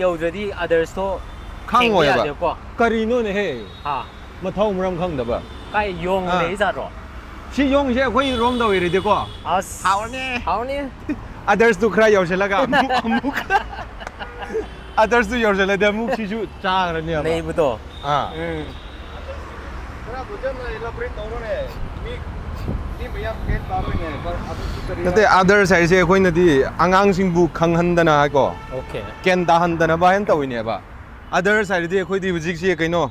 ꯌꯧꯗ꯭ꯔꯗꯤ othersꯇꯣ ꯊꯦꯡꯕ ꯈꯪꯉꯣꯏꯕ꯫ ꯌꯥꯗꯦꯕꯀꯣ? ꯀꯔꯤꯅꯣꯅꯦꯍꯦ? ꯍꯥ꯫ ꯃꯊꯧ ꯃꯔꯝ ꯈꯪꯗꯕ꯫ ꯀꯥꯏ ꯌꯣꯡ ꯑꯥ꯫ ꯂꯩꯖꯥꯠꯔꯣ? ꯁꯤ ꯌꯣꯡꯁꯦ ꯑꯩꯈꯣꯏ ꯔꯣꯝꯗ ꯑꯣꯏꯔꯗꯤꯀꯣ꯫ ꯑꯁ꯫ ꯍꯥꯎꯔꯅꯤ꯫ ꯍꯥꯎꯔꯅꯤ꯫ Othersꯇꯨ ꯈꯔ ꯌꯧꯁꯤꯜꯂꯒ ꯑꯃꯨꯛ, ꯑꯃꯨꯛ꯫ ꯑꯗꯔꯁꯇꯨ ꯌꯧꯁꯜꯂꯗꯤ ꯑꯃꯨꯛ ꯁꯤꯁꯨ ꯆꯥꯈ꯭ꯔꯅꯦꯕ꯫ ꯅꯩꯕꯗꯣ꯫ ꯑꯥ꯫ ꯎꯝ꯫ ꯈꯔ ꯐꯖꯅ elaborate ꯇꯧꯔꯣꯅꯦ꯫ ꯃꯤ ꯃꯤ ꯃꯌꯥꯝ ꯒ꯭ꯌꯥꯟ ꯇꯥꯔꯣꯏꯅꯦ꯫ ꯑꯗꯨꯁꯨ ꯀꯔꯤ ꯅꯠꯇꯦ, ꯑꯗꯔꯁ ꯍꯥꯏꯁꯦ ꯑꯩꯈꯣꯏꯅꯗꯤ ꯑꯉꯥꯡꯁꯤꯡꯕꯨ ꯈꯪꯍꯟꯗꯅ ꯍꯥꯏꯀꯣ, Okay. ꯒ꯭ꯌꯥꯟ ꯇꯥꯍꯟꯗꯅꯕ ꯍꯥꯏꯅ ꯇꯧꯔꯤꯅꯦꯕ꯫ ꯑꯗꯔꯁ ꯍꯥꯏꯔꯗꯤ ꯑꯩꯈꯣꯏꯗꯤ ꯍꯧꯖꯤꯛꯁꯤ ꯀꯩꯅꯣ,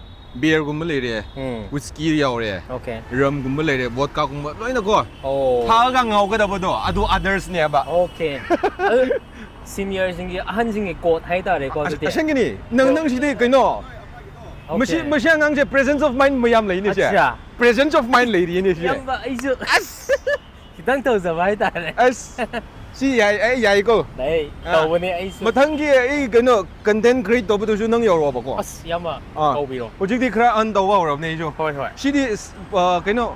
ꯕꯤꯌꯔꯒꯨꯝꯕ ꯂꯩꯔꯦ, ꯎꯝ꯫ ꯋꯤꯁꯀꯤ ꯌꯥꯎꯔꯦ, Okay. ꯔꯝꯒꯨꯝꯕ ꯂꯩꯔꯦ, ꯕꯣꯗꯀꯥꯒꯨꯝꯕ ꯂꯣꯏꯅꯀꯣ꯫ ꯑꯣ꯫ ꯊꯛꯑꯒ ꯉꯥꯎꯒꯗꯕꯗꯣ ꯑꯗꯨ ꯑꯗꯔꯁꯅꯦꯕ꯫ Okay. ꯑꯗꯨ seniorꯁꯤꯡꯒꯤ, ꯑꯍꯟꯁꯤꯡꯒꯤ quote ꯍꯥꯏꯇꯥꯔꯦꯀꯣ꯫ ꯑꯗꯨꯗꯤ꯫ ꯑꯁꯦꯡꯒꯤꯅꯤ꯫ ꯅꯪ ꯅꯪ ꯁꯤꯗꯤ ꯀꯩꯅꯣ? Okay. ꯃꯁꯤ ꯃꯁꯤ ꯑꯉꯥꯡꯁꯦ presence of mind ꯃꯌꯥꯝ ꯂꯩꯅꯦ ꯁꯦ꯫ ꯑꯠꯆꯥ꯫ Presence of mind ꯂꯩꯔꯤꯅꯦ ꯁꯦ꯫ ꯏꯌꯥꯝꯕ, ꯑꯩꯁꯨ ꯈꯤꯇꯪ ꯇꯧꯖꯕ ꯍꯥꯏꯇꯥꯔꯦ꯫ ꯑꯁ, ꯁꯤ ꯌꯥꯏ, ꯑꯩ ꯌꯥꯏꯀꯣ꯫ ꯑꯩ ꯑꯥ꯫ ꯇꯧꯕꯅꯦ ꯑꯩꯁꯨ꯫ ꯃꯊꯪꯒꯤ ꯑꯩ ꯀꯩꯅꯣ content create ꯇꯧꯕꯗꯁꯨ ꯅꯪ ꯌꯧꯔꯛꯑꯣꯕꯀꯣ꯫ ꯑꯁ, ꯏꯌꯥꯝꯕ, ꯑꯥ꯫ ꯇꯧꯕꯤꯔꯣ꯫ ꯍꯧꯖꯤꯛꯇꯤ ꯈꯔ earn ꯇꯧꯕ ꯍꯧꯔꯕꯅꯦ ꯑꯩꯁꯨ꯫ ꯍꯣꯏ, ꯍꯣꯏ꯫ ꯁꯤꯗꯤ ꯑ, ꯀꯩꯅꯣ,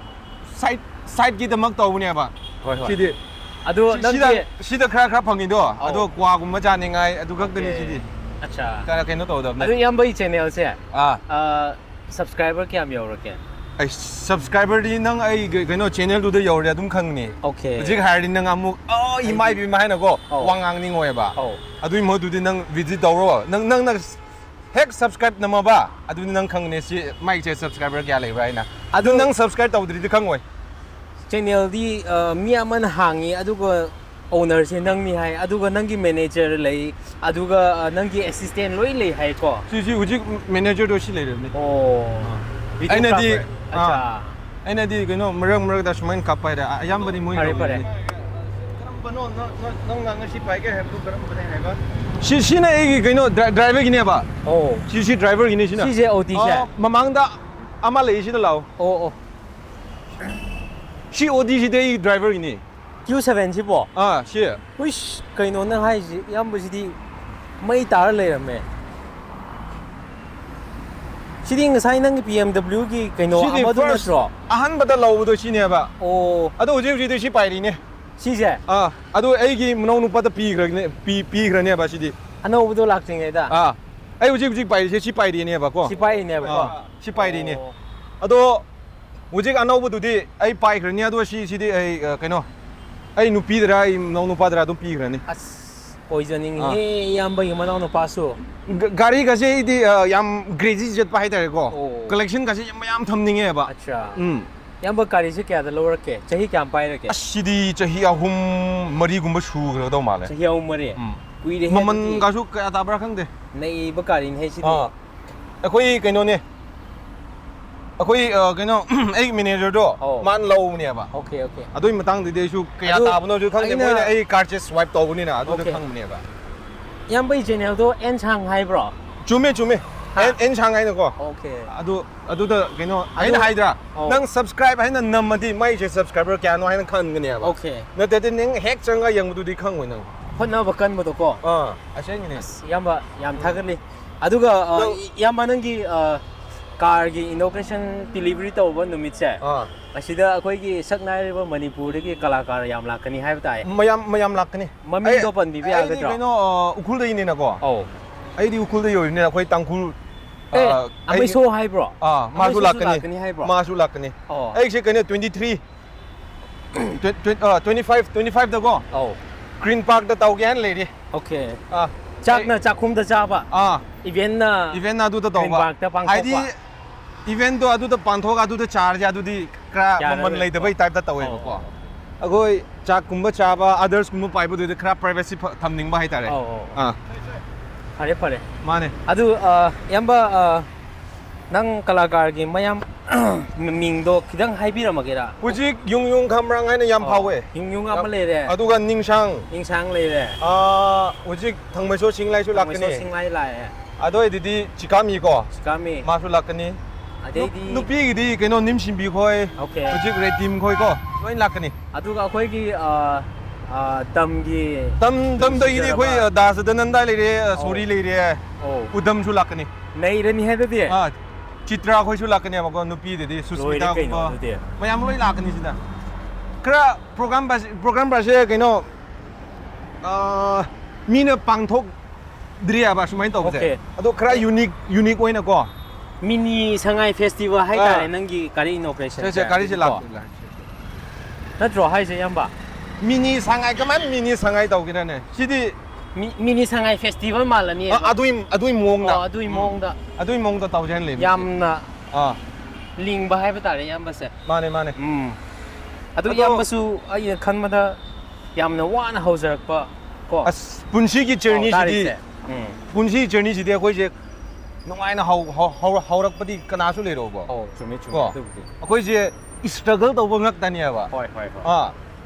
side sideꯀꯤꯗꯃꯛ ꯇꯧꯕꯅꯦꯕ꯫ ꯍꯣꯏ, ꯍꯣꯏ꯫ ꯁꯤꯗꯤ ꯑꯗꯨ ꯁꯤ- ꯅꯪꯒꯤ ꯁꯤꯗ ꯁꯤꯗ ꯈꯔ ꯈꯔ ꯐꯪꯉꯤꯗꯣ꯫ ꯑꯧ꯫ ꯑꯗꯣ ꯀ꯭ꯋꯥꯒꯨꯝꯕ ꯆꯥꯅꯤꯡꯉꯥꯏ ꯑꯗꯨ ꯈꯛꯇꯅꯤ Okay. ꯁꯤꯗꯤ꯫ ꯑꯠꯆꯥ꯫ ꯀ- ꯀꯩꯅꯣ ꯇꯧꯗꯕꯅꯦ꯫ ꯑꯗꯨ ꯏꯌꯥꯝꯕꯒꯤ channelꯁꯦ, ꯑꯥ꯫ ꯑ, subscriber ꯀꯌꯥꯝ ꯌꯧꯔꯒꯦ? ꯑꯩ subscriberꯗꯤ ꯅꯪ ꯑꯩ ꯀ- ꯀꯩꯅꯣ channelꯗꯨꯗ ꯌꯧꯔꯦ ꯑꯗꯨꯝ ꯈꯪꯅꯤ꯫ Okay. ꯍꯧꯖꯤꯛ ꯍꯥꯏꯔꯗꯤ ꯅꯪ ꯑꯃꯨꯛ ꯑ ꯏꯃꯥ ꯏꯕꯦꯝꯃ ꯍꯥꯏꯅꯀꯣ ꯑꯧ꯫ ꯋꯥ ꯉꯥꯡꯅꯤꯡꯉꯣꯏꯕ꯫ ꯑꯧ꯫ ꯑꯗꯨꯒꯤ ꯃꯍꯨꯠꯇꯨꯗꯤ ꯅꯪ visit ꯇꯧꯔꯣ꯫ ꯅꯪ ꯅꯪꯅ ꯍꯦꯛ subscribe ꯅꯝꯃꯕ ꯑꯗꯨꯗꯤ ꯅꯪ ꯈꯪꯒꯅꯤ ꯁꯤ ꯃꯥꯏꯁꯦ subscriber ꯀꯌꯥ ꯂꯩꯕ꯭ꯔꯥ ꯍꯥꯏꯅ꯫ ꯑꯗꯨ ꯑꯗꯨ ꯅꯪ subscribe ꯇꯧꯗ꯭ꯔꯗꯤ ꯈꯪꯉꯣꯏ꯫ Channelꯗꯤ, ꯑ, ꯃꯤ ꯑꯃꯅ ꯍꯥꯡꯉꯤ, ꯑꯗꯨꯒ ownerꯁꯦ ꯅꯪꯅꯤ ꯍꯥꯏ, ꯑꯗꯨꯒ ꯅꯪꯒꯤ manager ꯂꯩ, ꯑꯗꯨꯒ, ꯑ, ꯅꯪꯒꯤ assistant ꯂꯣꯏ ꯂꯩ ꯍꯥꯏꯀꯣ꯫ ꯁꯤ ꯁꯤ ꯍꯧꯖꯤꯛ managerꯗꯣ ꯁꯤ ꯂꯩꯔꯕꯅꯤ꯫ ꯑꯣ꯫ ꯑꯩꯅꯗꯤ Videographer꯫ ꯑꯠꯆꯥ꯫ ꯑꯥ, ꯑꯩꯅꯗꯤ ꯀꯩꯅꯣ ꯃꯔꯛ ꯃꯔꯛꯇ ꯁꯨꯃꯥꯏꯅ ꯀꯥꯞꯄ ꯍꯥꯏꯔꯦ꯫ ꯑꯌꯥꯝꯕꯗꯤ ꯃꯣꯏ ꯐꯔꯦ, ꯐꯔꯦ꯫ ꯀꯔꯝꯕꯅꯣ ꯅꯪ- ꯅꯪ- ꯅꯪꯅ ꯉꯁꯤ ꯄꯥꯏꯒꯦ ꯍꯥꯏꯕꯗꯨ ꯀꯔꯝꯕꯅꯦ ꯍꯥꯏꯕ? ꯁꯤ ꯁꯤꯅ ꯑꯩꯒꯤ ꯀꯩꯅꯣ ꯗ꯭ꯔꯥꯏ- driverꯒꯤꯅꯦꯕ꯫ ꯑꯣ꯫ ꯁꯤ ꯁꯤ driverꯒꯤꯅꯤ ꯁꯤꯅ꯫ ꯁꯤꯁꯦ ODꯁꯦ? ꯑꯥ, ꯃꯃꯥꯡꯗ ꯑꯃ ꯂꯩ ꯁꯤꯗ ꯂꯥꯛꯑꯣ꯫ ꯑꯣ, ꯑꯣ꯫ ꯁꯤ ODꯁꯤꯗꯤ ꯑꯩ driverꯒꯤꯅꯤ꯫ Q seven ꯁꯤꯕꯣ? ꯑꯥ, ꯁꯤ꯫ ꯎꯏꯁ, ꯀꯩꯅꯣ ꯅꯪ ꯍꯥꯏꯁꯤ? ꯏꯌꯥꯝꯕꯁꯤꯗꯤ ꯃꯩ ꯇꯥꯔ ꯂꯩꯔꯝꯃꯦ꯫ ꯁꯤꯗꯤ ꯉꯁꯥꯏ ꯅꯪꯒꯤ BMWꯒꯤ ꯀꯩꯅꯣ ꯁꯤꯗꯤ ꯑꯃꯗꯨ first ꯅꯠꯇ꯭ꯔꯣ? ꯑꯍꯥꯟꯕꯗ ꯂꯧꯕꯗꯣ ꯁꯤꯅꯦꯕ꯫ ꯑꯣ꯫ ꯑꯗꯣ ꯍꯧꯖꯤꯛ ꯍꯧꯖꯤꯛꯇꯤ ꯁꯤ ꯄꯥꯏꯔꯤꯅꯦ꯫ ꯁꯤꯁꯦ? ꯑꯥ, ꯑꯗꯨ ꯑꯩꯒꯤ ꯃꯅꯥꯎ ꯅꯨꯄꯥꯗ ꯄꯤꯈ꯭ꯔꯅꯦ, ꯄꯤ- ꯄꯤꯈ꯭ꯔꯅꯦꯕ ꯁꯤꯗꯤ꯫ ꯑꯅꯧꯕꯗꯣ ꯂꯥꯛꯇ꯭ꯔꯤꯉꯩꯗ? ꯑꯥ, ꯑꯩ ꯍꯧꯖꯤꯛ ꯍꯧꯖꯤꯛ ꯄꯥꯏꯔꯤꯁꯦ ꯁꯤ ꯄꯥꯏꯔꯤꯅꯦꯕꯀꯣ꯫ ꯁꯤ ꯄꯥꯏꯔꯤꯅꯦꯕꯀꯣ? ꯑꯥ, ꯁꯤ ꯄꯥꯏꯔꯤꯅꯦ꯫ ꯑꯣ꯫ ꯑꯗꯣ ꯍꯧꯖꯤꯛ ꯑꯅꯧꯕꯗꯨꯗꯤ ꯑꯩ ꯄꯥꯏꯈ꯭ꯔꯅꯤ꯫ ꯑꯗꯣ ꯁꯤ ꯁꯤꯗꯤ ꯑꯩ ꯑ, ꯀꯩꯅꯣ, ꯑꯩ ꯅꯨꯄꯤꯗꯔ ꯑꯩ ꯃꯅꯥꯎ ꯅꯨꯄꯥꯗꯔ ꯑꯗꯨꯝ ꯄꯤꯈ꯭ꯔꯅꯤ꯫ ꯑꯁ, ꯑꯣꯏꯖꯅꯤꯡꯉꯤ ꯏꯌꯥꯝꯕꯒꯤ ꯃꯅꯥꯎ ꯅꯨꯄꯥꯁꯨ꯫ ꯒꯥꯔꯤꯒꯁꯦ ꯑꯩꯗꯤ ꯌꯥꯝ ꯀ꯭ꯔꯦꯖꯤ ꯆꯠꯄ ꯍꯥꯏꯇꯥꯔꯦꯀꯣ꯫ ꯀꯂꯦꯛꯁꯟꯒꯁꯦ ꯌꯥꯝ ꯃꯌꯥꯝ ꯊꯝꯅꯤꯡꯉꯦꯕ꯫ ꯑꯠꯆꯥ꯫ ꯎꯝ꯫ ꯏꯌꯥꯝꯕ, ꯒꯥꯔꯤꯁꯦ ꯀꯌꯥꯗ ꯂꯧꯔꯛꯀꯦ? ꯆꯍꯤ ꯀꯌꯥꯝ ꯄꯥꯏꯔꯒꯦ? ꯑꯁ, ꯁꯤꯗꯤ ꯆꯍꯤ ꯑꯍꯨꯝ ꯃꯔꯤꯒꯨꯝꯕ ꯁꯨꯈ꯭ꯔꯒꯗꯧ ꯃꯥꯜꯂꯦ꯫ ꯆꯍꯤ ꯑꯍꯨꯝ ꯃꯔꯤ? ꯎꯝ꯫ ꯀꯨꯏꯔꯦꯍꯦ ꯑꯗꯨꯗꯤ꯫ ꯃꯃꯜꯒꯁꯨ ꯀꯌꯥ ꯇꯥꯕ꯭ꯔꯥ ꯈꯪꯗꯦ꯫ ꯅꯩꯕ ꯒꯥꯔꯤꯅꯦꯍꯦ ꯁꯤꯗꯤ꯫ ꯑꯥ꯫ ꯑꯩꯈꯣꯏ ꯀꯩꯅꯣꯅꯦ꯫ ꯑꯩꯈꯣꯏ, ꯑ, ꯀꯩꯅꯣ, ꯑꯩ ꯃꯦꯅꯦꯖꯔꯗꯣ, ꯑꯧ꯫ ꯃꯥꯅ ꯂꯧꯕꯅꯦꯕ꯫ Okay, okay. ꯑꯗꯨꯒꯤ ꯃꯇꯥꯡꯗꯨꯗꯤ ꯑꯩꯁꯨ ꯀꯌꯥ ꯑꯗꯨ ꯇꯥꯕꯅꯣꯁꯨ ꯈꯪꯗꯦ꯫ ꯑꯩꯅ ꯃꯣꯏꯅ ꯑꯩ ꯀꯥꯔ ꯆꯦꯁ ꯁ꯭ꯋꯥꯏꯞ ꯇꯧꯕꯅꯤꯅ ꯑꯗꯨꯗ ꯑꯣꯀꯦ꯫ ꯈꯪꯕꯅꯦꯕ꯫ ꯏꯌꯥꯝꯕꯒꯤ ꯆꯦꯅꯦꯜꯗꯣ ꯑꯦꯟ ꯁꯥꯡ ꯍꯥꯏꯕ꯭ꯔꯣ? ꯆꯨꯝꯃꯦ, ꯆꯨꯝꯃꯦ꯫ ꯍꯥ? ꯑꯦꯟ, ꯑꯦꯟ ꯁꯥꯡ ꯍꯥꯏꯅꯀꯣ꯫ ꯑꯣꯀꯦ꯫ ꯑꯗꯨ, ꯑꯗꯨꯗ ꯀꯩꯅꯣ, ꯑꯗꯨ ꯑꯩꯅ ꯍꯥꯏꯗ꯭ꯔꯥ? ꯑꯧ꯫ ꯅꯪ ꯁꯕꯁꯀ꯭ꯔꯥꯏꯕ ꯍꯥꯏꯅ ꯅꯝꯃꯗꯤ ꯃꯥꯏꯁꯦ ꯁꯕꯁꯀ꯭ꯔꯥꯏꯕꯔ ꯀꯌꯥꯅꯣ ꯍꯥꯏꯅ ꯈꯟꯒꯅꯦꯕ꯫ ꯑꯣꯀꯦ꯫ ꯅꯠꯇ꯭ꯔꯗꯤ ꯅꯪ ꯍꯦꯛ ꯆꯪꯉꯒ ꯌꯦꯡꯕꯗꯨꯗꯤ ꯈꯪꯉꯣꯏ ꯅꯪ꯫ ꯍꯣꯠꯅꯕ ꯀꯟꯕꯗꯣꯀꯣ꯫ ꯑꯥ, ꯑꯁꯦꯡꯕꯅꯦ꯫ ꯑꯁ, ꯏꯌꯥꯝꯕ, ꯌꯥꯝ ꯊꯥꯒꯠꯂꯤ꯫ ꯑꯗꯨꯒ, ꯑ, ꯅꯪ ꯏ-, ꯏꯌꯥꯝꯕ, ꯅꯪꯒꯤ, ꯑ, ꯀꯥꯔꯒꯤ inauguration delivery ꯇꯧꯕ ꯅꯨꯃꯤꯠꯁꯦ, ꯑꯥ꯫ ꯑꯁꯤꯗ ꯑꯩꯈꯣꯏꯒꯤ ꯁꯛ ꯅꯥꯏꯔꯤꯕ ꯃꯅꯤꯄꯨꯔꯗꯒꯤ ꯀꯂꯥꯀꯥꯔ ꯌꯥꯝ ꯂꯥꯛꯀꯅꯤ ꯍꯥꯏꯕ ꯇꯥꯏ꯫ ꯃꯌꯥꯝ, ꯃꯌꯥꯝ ꯂꯥꯛꯀꯅꯤ꯫ ꯃꯃꯤꯡꯗꯣ ꯑꯩ, ꯄꯟꯕꯤꯕ ꯑꯩꯗꯤ ꯌꯥꯒꯗ꯭ꯔꯣ? ꯀꯩꯅꯣ, ꯑ, ꯎꯈ꯭ꯔꯨꯜꯗꯒꯤꯅꯤꯅꯀꯣ꯫ ꯑꯧ꯫ ꯑꯩꯗꯤ ꯎꯈ꯭ꯔꯨꯜꯗꯒꯤ ꯑꯣꯏꯕꯅꯤꯅ ꯑꯩꯈꯣꯏ ꯇꯥꯡꯈꯨꯜ, ꯑꯦ, ꯑ, ꯑꯩ, ꯑꯃꯩꯁꯣ ꯍꯥꯏꯕ꯭ꯔꯣ? ꯑꯥ, ꯃꯥꯁꯨ ꯑꯃꯩꯁꯣꯁꯨ ꯂꯥꯛꯀꯅꯤ꯫ ꯂꯥꯛꯀꯅꯤ ꯍꯥꯏꯕ꯭ꯔꯣ? ꯃꯥꯁꯨ ꯂꯥꯛꯀꯅꯤ꯫ ꯑꯣ꯫ ꯑꯩꯁꯦ ꯀꯩꯅꯣ, twenty three, twen-, twen-, ꯑ, twenty five, twenty five ꯗꯀꯣ꯫ ꯑꯧ꯫ ꯒ꯭ꯔꯤꯟ ꯄꯥꯔꯛꯇ ꯇꯧꯒꯦ ꯍꯥꯏꯅ ꯂꯩꯔꯤ꯫ ꯑꯣꯀꯦ꯫ ꯑꯥ꯫ ꯆꯥꯛꯅ ꯑꯩ ꯆꯥꯛꯈꯨꯝꯗ ꯆꯥꯕ꯫ ꯑꯥ꯫ ꯏꯚꯦꯟꯅ ꯏꯚꯦꯟꯅ ꯑꯗꯨꯗ ꯒ꯭ꯔꯤꯟ ꯇꯧꯕ꯫ ꯄꯥꯔꯛꯇ ꯄꯥꯡꯊꯣꯛꯄ꯫ ꯍꯥꯏꯗꯤ, ꯏꯚꯦꯟꯗꯣ ꯑꯗꯨꯗ ꯄꯥꯡꯊꯣꯛꯑꯒ ꯑꯗꯨꯗ ꯆꯥꯔꯁꯦ, ꯑꯗꯨꯗꯤ ꯈꯔ ꯌꯥꯔꯔꯣꯏꯀꯣ꯫ ꯃꯃꯜ ꯂꯩꯇꯕꯩ ꯇꯥꯏꯞꯇ ꯇꯧꯋꯦꯕꯀꯣ꯫ ꯑꯣ꯫ ꯑꯩꯈꯣꯏ ꯆꯥꯛꯀꯨꯝꯕ ꯆꯥꯕ, ꯑꯗꯔꯁꯀꯨꯝꯕ ꯄꯥꯏꯕꯗꯨꯗꯤ ꯈꯔ ꯄ꯭ꯔꯥꯏꯚꯦꯁꯤ ꯐ-, ꯊꯝꯅꯤꯡꯕ ꯍꯥꯏꯇꯥꯔꯦ꯫ ꯑꯧ, ꯑꯧ꯫ ꯑꯥ꯫ ꯐꯔꯦ, ꯐꯔꯦ꯫ ꯃꯥꯅꯦ꯫ ꯑꯗꯨ, ꯑ, ꯏꯌꯥꯝꯕ, ꯑ, ꯅꯪ ꯀꯂꯥꯀꯥꯔꯒꯤ ꯃꯌꯥꯝ ꯃꯤꯡꯗꯣ ꯈꯤꯇꯪ ꯍꯥꯏꯕꯤꯔꯝꯃꯒꯦꯔꯥ? ꯍꯧꯖꯤꯛ ꯌꯨꯡ ꯌꯨꯡ ꯈꯝꯔꯥꯡ ꯍꯥꯏꯅ ꯌꯥꯝ ꯑꯣ, ꯐꯥꯎꯋꯦ꯫ ꯌꯨꯡ ꯌꯨꯡ ꯑꯃ ꯂꯩꯔꯦ꯫ ꯑꯗꯨꯒ ꯅꯤꯡꯁꯥꯡ꯫ ꯅꯤꯡꯁꯥꯡ ꯂꯩꯔꯦ꯫ ꯑꯥ, ꯍꯧꯖꯤꯛ ꯊꯥꯡꯃꯩꯁꯣ ꯁꯤꯡꯂꯥꯏꯁꯨ ꯊꯥꯡꯃꯩꯁꯣ ꯂꯥꯛꯀꯅꯤ꯫ ꯁꯤꯡꯂꯥꯏ ꯂꯥꯛꯑꯦ꯫ ꯑꯗꯨ ꯑꯣꯏꯗꯨꯗꯤ ꯆꯤꯀꯥꯃꯤ ꯀꯣ꯫ ꯆꯤꯀꯥꯃꯤ꯫ ꯃꯥꯁꯨ ꯂꯥꯛꯀꯅꯤ꯫ ꯑꯗꯩꯗꯤ ꯅꯨꯞ-, ꯅꯨꯄꯤꯒꯤꯗꯤ ꯀꯩꯅꯣ ꯅꯤꯝ ꯁꯤꯟꯕꯤ ꯈꯣꯏ, ꯑꯣꯀꯦ꯫ ꯍꯧꯖꯤꯛ ꯔꯦꯗꯤꯝ ꯈꯣꯏ ꯀꯣ, ꯂꯣꯏ ꯂꯥꯛꯀꯅꯤ꯫ ꯑꯗꯨꯒ ꯑꯩꯈꯣꯏꯒꯤ, ꯑ, ꯑ, ꯇꯝꯒꯤ ꯇꯝ-, ꯇꯝꯗꯒꯤꯗꯤ ꯁꯤꯟꯖꯔꯕ꯫ ꯑꯩꯈꯣꯏ, ꯑ, ꯗꯥ ꯁꯗꯥꯅꯟꯗ ꯂꯩꯔꯦ, ꯑ, ꯑꯧ꯫ ꯁꯣꯔꯤ ꯂꯩꯔꯦ, ꯑꯧ꯫ ꯎꯗꯝꯁꯨ ꯂꯥꯛꯀꯅꯤ꯫ ꯅꯩꯔꯅꯤ ꯍꯦ ꯑꯗꯨꯗꯤ꯫ ꯑꯥ, ꯆꯤꯇ꯭ꯔꯥ ꯈꯣꯏꯁꯨ ꯂꯥꯛꯀꯅꯦꯕꯀꯣ, ꯅꯨꯄꯤꯗꯗꯤ ꯂꯣꯏꯔꯦ ꯀꯩꯅꯣ ꯁꯨꯁꯃꯤꯇꯥꯒꯨꯝꯕ꯫ ꯑꯗꯨꯗꯤ꯫ ꯃꯌꯥꯝ ꯂꯣꯏ ꯂꯥꯛꯀꯅꯤ ꯁꯤꯗ꯫ ꯈꯔ ꯄ꯭ꯔꯣꯒ꯭ꯔꯥꯝ ꯕꯁ-, ꯄ꯭ꯔꯣꯒ꯭ꯔꯥꯝ ꯕꯁꯁꯦ ꯀꯩꯅꯣ, ꯑ, ꯃꯤꯅ ꯄꯥꯡꯊꯣꯛ ꯗ꯭ꯔꯤ ꯍꯥꯏꯕ ꯁꯨꯃꯥꯏꯅ ꯇꯧꯕꯁꯦ꯫ ꯑꯣꯀꯦ꯫ ꯑꯗꯣ ꯈꯔ ꯑꯦ꯫ ꯌꯨꯅꯤꯛ, ꯌꯨꯅꯤꯛ ꯑꯣꯏꯅꯀꯣ꯫ ꯃꯤꯅꯤ ꯁꯉꯥꯏ ꯐꯦꯁꯇꯤꯚꯦꯜ ꯍꯥꯏꯇꯥꯔꯦ, ꯑꯥ꯫ ꯅꯪꯒꯤ ꯀꯥꯔꯤ ꯏꯅꯣꯒ꯭ꯔꯦꯁꯟꯁꯦ ꯁꯦ, ꯁꯦ, ꯒꯥꯔꯤꯁꯦ ꯑꯗꯨꯗꯤꯀꯣ꯫ ꯂꯥꯛ-, ꯂꯥꯛ-, ꯁꯦ, ꯁꯦ꯫ ꯅꯠꯇ꯭ꯔꯣ ꯍꯥꯏꯁꯦ, ꯏꯌꯥꯝꯕ? ꯃꯤꯅꯤ ꯁꯉꯥꯏ, ꯀꯃꯥꯏꯅ ꯃꯤꯅꯤ ꯁꯉꯥꯏ ꯇꯧꯒꯦꯔꯅꯦ? ꯁꯤꯗꯤ ꯃꯤꯅꯤ ꯁꯉꯥꯏ ꯐꯦꯁꯇꯤꯚꯦꯜ ꯃꯥꯜꯂꯅꯤ꯫ ꯑꯗꯨꯏ ꯑꯗꯨꯏ ꯃꯑꯣꯡꯗ꯫ ꯑꯗꯨꯏ ꯃꯑꯣꯡꯗ꯫ ꯑꯗꯨꯏ ꯃꯑꯣꯡꯗ ꯇꯧꯁꯦ ꯍꯥꯏꯅ ꯂꯩꯕ꯫ ꯌꯥꯝꯅ ꯑꯥ꯫ ꯂꯤꯡꯕ ꯍꯥꯏꯕ ꯇꯥꯔꯦ ꯏꯌꯥꯝꯕꯁꯦ꯫ ꯃꯥꯅꯦ ꯃꯥꯅꯦ꯫ ꯎꯝ꯫ ꯑꯗꯨ ꯑꯗꯣ ꯏꯌꯥꯝꯕꯁꯨ ꯑꯩꯅ ꯈꯟꯕꯗ ꯌꯥꯝꯅ ꯋꯥꯅ ꯍꯧꯖꯔꯛꯄ ꯀꯣ꯫ ꯑꯁ ꯄꯨꯟꯁꯤꯒꯤ ꯖꯔꯅꯤꯁꯤꯗꯤ꯫ ꯎꯝ꯫ ꯄꯨꯟꯁꯤꯒꯤ ꯖꯔꯅꯤꯁꯤꯗꯤ ꯑꯩꯈꯣꯏꯁꯦ ꯅꯨꯡꯉꯥꯏꯅ ꯍꯧꯔꯛꯄꯗꯤ ꯀꯅꯥꯁꯨ ꯂꯩꯔꯣꯕ꯫ ꯑꯧ ꯆꯨꯝꯃꯤ ꯆꯨꯝꯃꯤ꯫ ꯑꯗꯨꯕꯨꯗꯤ ꯑꯩꯈꯣꯏꯁꯦ ꯏꯁꯇ꯭ꯔꯒꯜ ꯇꯧꯕ ꯉꯥꯛꯇꯅꯦꯕ꯫ ꯍꯣꯏ ꯍꯣꯏ ꯍꯣꯏ꯫ ꯑꯥ꯫